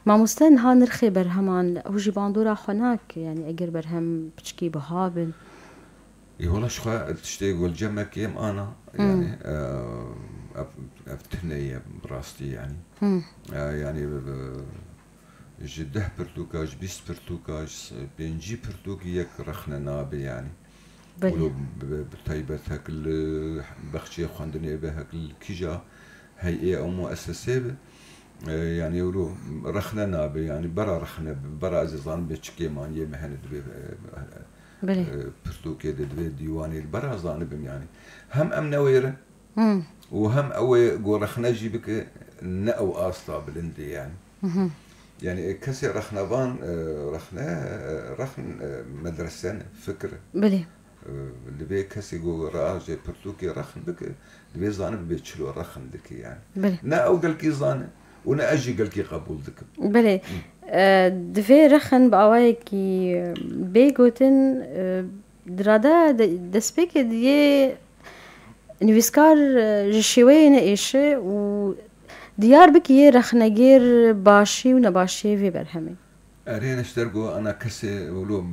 Mamoste, niha nirxê berheman, ew jî bandora xwe nake, yanî, eger berhem piçkî biha bin. Ê, wela ji xwe tiştê ku li cem me kêm ana, Hmm. yanî, e, ev, ev tune ye bi rastî, yanî. Hmm. E, yanî, e, ji deh pirtûka, ji bîst pirtûka, ji pêncî pirtûkî yek rexne nabe, yanî. Belê. Wilo bi, bi taybet hek li bexçeyê xwendinê be, hek li kîja heyê ew muessesê be, e, yanî wilo rexne nabe, yanî bera rexne be, bera ez ê zanim bê çi kêmaniyê me hene divê, e, Belê. e, pirtûkê de divê dîwanê li bera zanibim, yanî. Hem em newêrin Hmm. û hem ew ê ku rexne jî bike ne ew asta bilindê, yanî. Mhm. Yanî, e, kesê rexnevan, e, rexne, e, rexn, e, medrese ne, fikir e. Belê. E, divê kesê ku raje pirtûkê rexn bike, divê zanibe bê çilo rexn dike, yanî. Belê. Ne ew gelkî zane û ne ez jî gelkî qebûl dikim. Belê. Hı. E, divê rexn bi awayekî bê gotin, e, di rada de-, destpêkê diyê nivîskar, e, ji şêweyê neêşe û diyar bike yê rexnegêr başî û nebaşiyê vê berhemê. Erê, ne ji der ku ana kesê wilo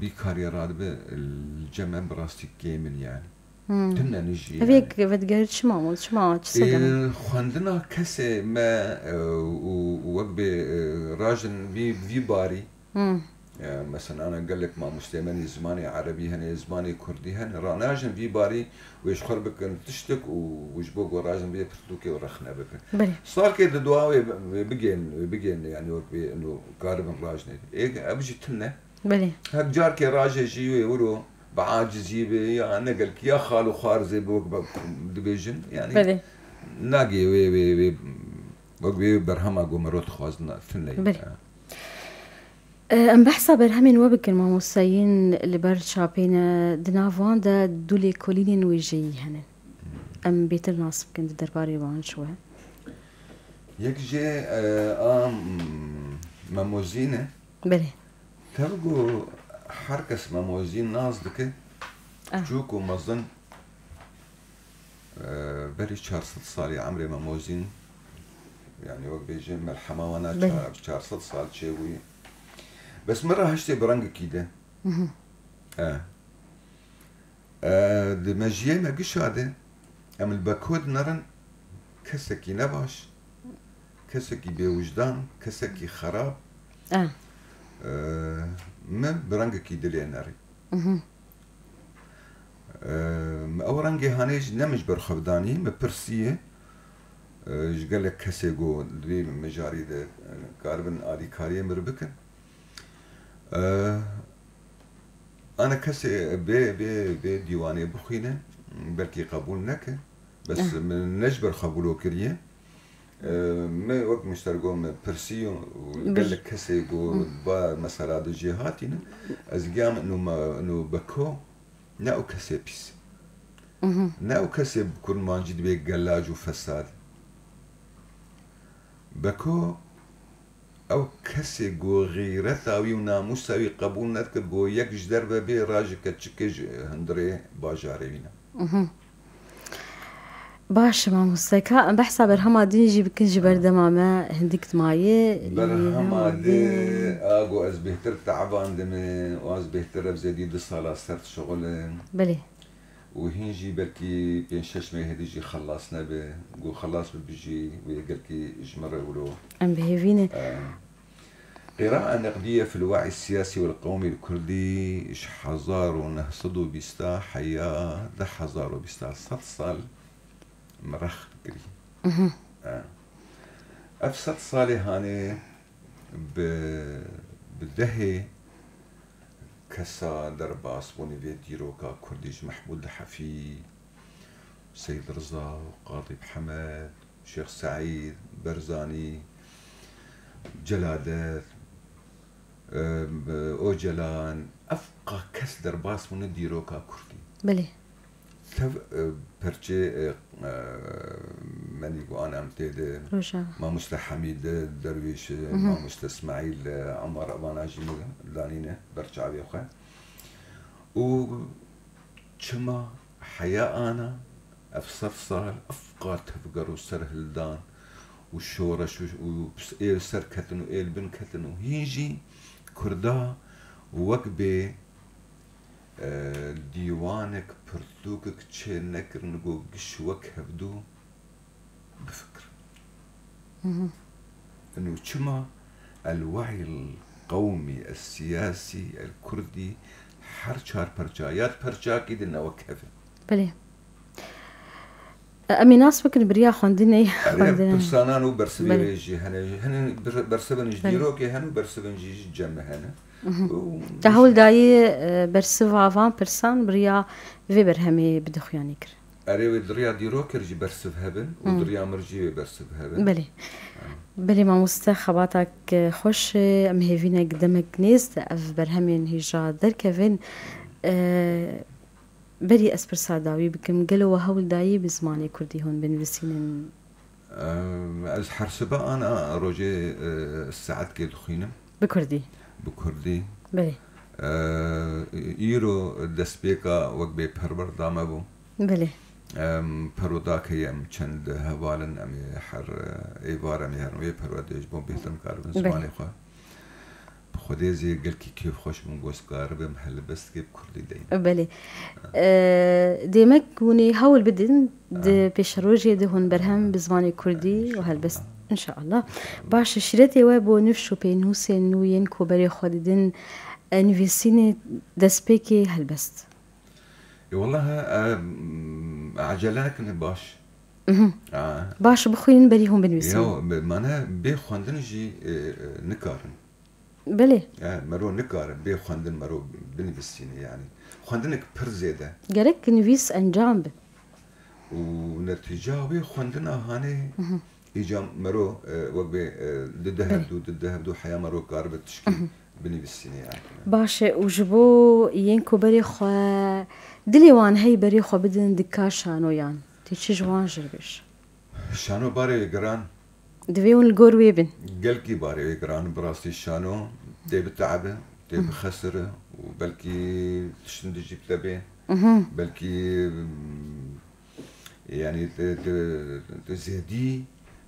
bîkarî radibe, li cem me bi rastî kêm in, yanî. Hmm. Tune ne jî, Ev yanî. Yek vedigerit çima, çima, çi sedem? Ê, xwendina kesê me, e, û, û wek bê, e, rajin vî, vî barî. Hmm. E, mesela ana gelek mamosteyê me nî zimanê erebî hene, zimanê kurdî hene, ranajin vî barî wê ji xwe re bikin tiştek û, û ji bo ku rajin vê pirtûkê û rexne bikin. Belê. Salkê di dua wê, wê bigên, wê bigên, yanî wek bê ino karibin rajnê. Ê, ev jî tune. Belê. Hek carkê rajê jî wê wiro bi acizî be, ya ne gelkî, ya xal û xwarzê be wek be dibêjin, yanî Belê. nagê wê, wê, wê, wek wê berhema ku mero dixwazin tune ye. Belê. Ya. E, em behsa berhemên we bikin, mamosteyên li ber çapê ne, di nav wan de du lêkolînên wêjeyî hene. Em bêtir nas bikin di derbarê wan ji we. Yek jê, e, a, m, Memozîn e. Belê. Tev ku her kes Memozîn nas dike, Ah. çûk û mezin, e, berî çar sed salî emrê Memozîn, yanî wek bêjin melhema wana Belê. çar, çar sed sal çêbûyî. Bes min re hiştê bi rengekî de. Mhm. E. E, di mejiyê me gişa de, em li Beko dinerin, kesekî nebaş, kesekî bêwijdan, kesekî xerab, E. e, min bi rengekî dilê nerî. Mhm. E, min ew rengê hanê jî ne min ji ber xwe bidanî, min pirsiye, e, ji gelek kesê ku di vê mijarî de, e, karibin alîkariyê min re bikin. E, Ana kesê bê, bê, bê dîwanê bixwîne, belkî qebûl neke. Bes Eh. min ne ji ber xwe wilo kiriye. Eee, me wek min ji te re got, me pirsî û Bi- gelek kesê ku Hmm. ba mesela de jê hatîne. Ez giyam ino me, ino Beko, ne ew kesê pîs. Mhm. Ne ew kesê bi kurmancî dibê gelac û fesad. Beko, Ew kesê ku xîreta wî û namûsa wî qebûl nedike, ku yek ji derve bê rajike çike ji hundirê bajarê wî ne. Mhm. Baş e, mamoste. Ka em behsa berhema din jî bikin ji ber dema me hindik dimayê. Berhema di, a, ku ez bêhtir teebandime û ez bêhtir ev zêdî du sala ser dişixulim. Belê. Û hîn jî belkî pênc şeş meh hêdî jî xelas nebe. Ku xelas bibe jî wê gelkî ji min re wilo. Em bi hêvî ne. E, Qira'a neqdiye fil wa'i siyasî wel qewmî l kurdî ji hezar û neh sed û bîsta heya du hezar û bîsta, sed sal me rex kirî. Mhm. E, ev sed salê hanê bi, bi dehê kesa derbas bûne vê dîroka kurdî, ji Mehmûd Hefî, Seyîd Riza, Qadî Mihemed, Şêx Seîd, Berzanî, Celadet, e, Ocalan, ev qa kes derbas bûne dîroka kurdî. Belê. Tev, e, perçê, e, e, menî ku an em tê de, Roja. Mamoste Hemîd, e, Derwîş, e, Mhm. Mamoste Îsmaîl, e, Emar, evana jî min danîne ber çavê xwe. Û çima heya ana ev sed sal ev qa tevger û serhildan û şoreş û, û ê ser ketin û ê li bin ketin û hîn jî Kurda wek bê, e, dîwanek, pirtûkek çê nekirin ku giş wek hevdû bifikirin. Mhm. Ino çima el-we'y el-qewmî, el-siyasî, el-kurdî her çar perça ya di perçakî de ne wek hev e. Belê. Em ê nas bikin bi riya xwendinê. Erê, xwendinê. Pirsanan û bersivê Belê. Wê jî hene. Hene bir-, bersivin ji Belê. Dîrokê hene û bersivin jî ji cem me hene. Mhm. Û Te hewl dayî, e, bersiva van pirsan bi riya vê berhemê bidixuyanî kir. Erê, wê di riya dîrokê jî bersiv hebin û Hmm. di riya mir jî wê bersiv hebin. Belê. Ha. Belê mamoste, xebatak xweş e, em hêvî ne demek nêz de ev berhemên hêja derkevin. E, berî ez pirsa dawî bikim, gelo we hewl dayî bi zimanê kurdî hûn binivîsînin? Em, ez her sibe ana rojê, e, saetkê dixwînim. Bi kurdî? Bi kurdî. Belê. E, îro destpêka wek bê perwer da me bû. Belê. Em, perwerdakê em çend heval in, em ê her, e, êvar em ê herin wê perwerdê ji bo bêhtir nikaribin Belê. Zimanê xwe. Bi Xwedê zê gelkî kêfxweş bûm, ku ez karibim helbestkê bi kurdî deynim. Belê. E, demek hûn ê hewl bidin, di Ha. pêşerojê de hûn berhem bi zimanê kurdî û helbest. İnşallah. İnşallah. Baş e, şîretê we bo nifş û pênûsên nû yên ku berê xwe didin, e, nivîsînê destpêkê helbest. E, welahi, e, m, ecele nekine baş. Mhm. Ha. Baş bixwînin berî hûn binivîsînin. Yo, be-, mane bê xwendin jî, e, e, nikarin. Belê. E, mero nikare bê xwendin mero binivîsîne yani. Xwendinek pir zêde. Gerek nivîs encam be. Û netîca wê xwendina hanê Mhm. îca mero, e, wek bê, e, di Belê. Dehevdû, di dehevdû heya mero karibe tişkî Mhm. binivîsîne yani. Baş e, û ji bo yên ku berê xwe dilê wan hey berê xwe bidin dika şanoyan. Tê çi ji wan jî bêj? Şano barê wê giran. Divê hûn li gor wê bin. Gelkî barê wê giran, bi rastî şano tê biteebe, tê Hı. bixesire û belkî tiştin dijî bite bê. Mhm. Belkî, mm, yani, te, te, te zêdî,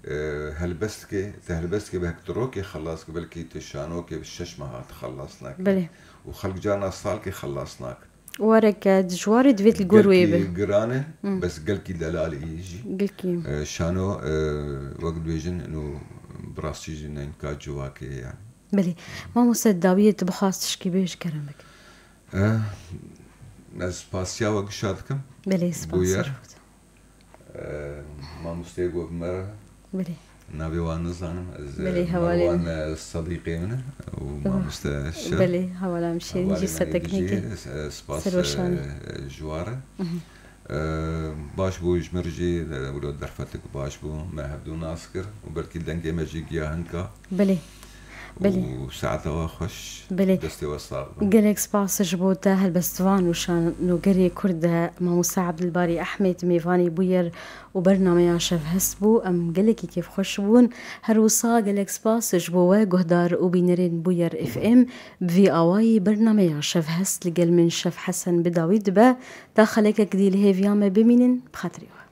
e, helbestkê, te helbestkê bi hek tu rokê xelas ki, belkî te şanokê bi şeş meha te xelas nake. Belê. Û xelk carna salkê xelas nake. Wereke dijwarê divêt li gor wê Gelkî be. Giran e, Hmm. bes gelkî delal e yê jî. Gelkî. E, şano, e, wek dibêjin, ino bi rastî jî neynika civakê ye yani. Belê. Mamoste dawiyê tu bixwast tişkî bêj kerem bik. E, ez spasiya we gişa dikim. Belê, spas Bûyer. Mamoste Govmer. Belê. Navê wan nizanim. Ez, Belê, e, hevalê Merwan, min. E, Sedîqê min e û Hı. mamoste Şer. Belê, hevala min Şêrîn Hevalê jî min ser ê teknîkê. Dijî, e, spas, Serweşanê. E, ji wa re. Mhm. E, baş bû ji min re jî, e, wilo derfetek baş bû. Me hevdû nas kir û belkî dengê me jî giya hinka. Belê. Belê. Û saeta we xweş. Belê. Destê we sax be. Gelek spas ji bo te helbestvan û şanogerê Kurd de Mamoste Abdulbarî Ehmed mêvanê bûyer û bernameya Şevhest bû. Em gelekî kêfxweş bûn. Her wisa gelek spas ji bo we guhdar û bînerên Bûyer F M. Bi vî awayî bernameya Şevhest li gel min Şef Hesen bi dawî dibe. Ta xelekek dî li hêviya me bimînin, bi xatirê we.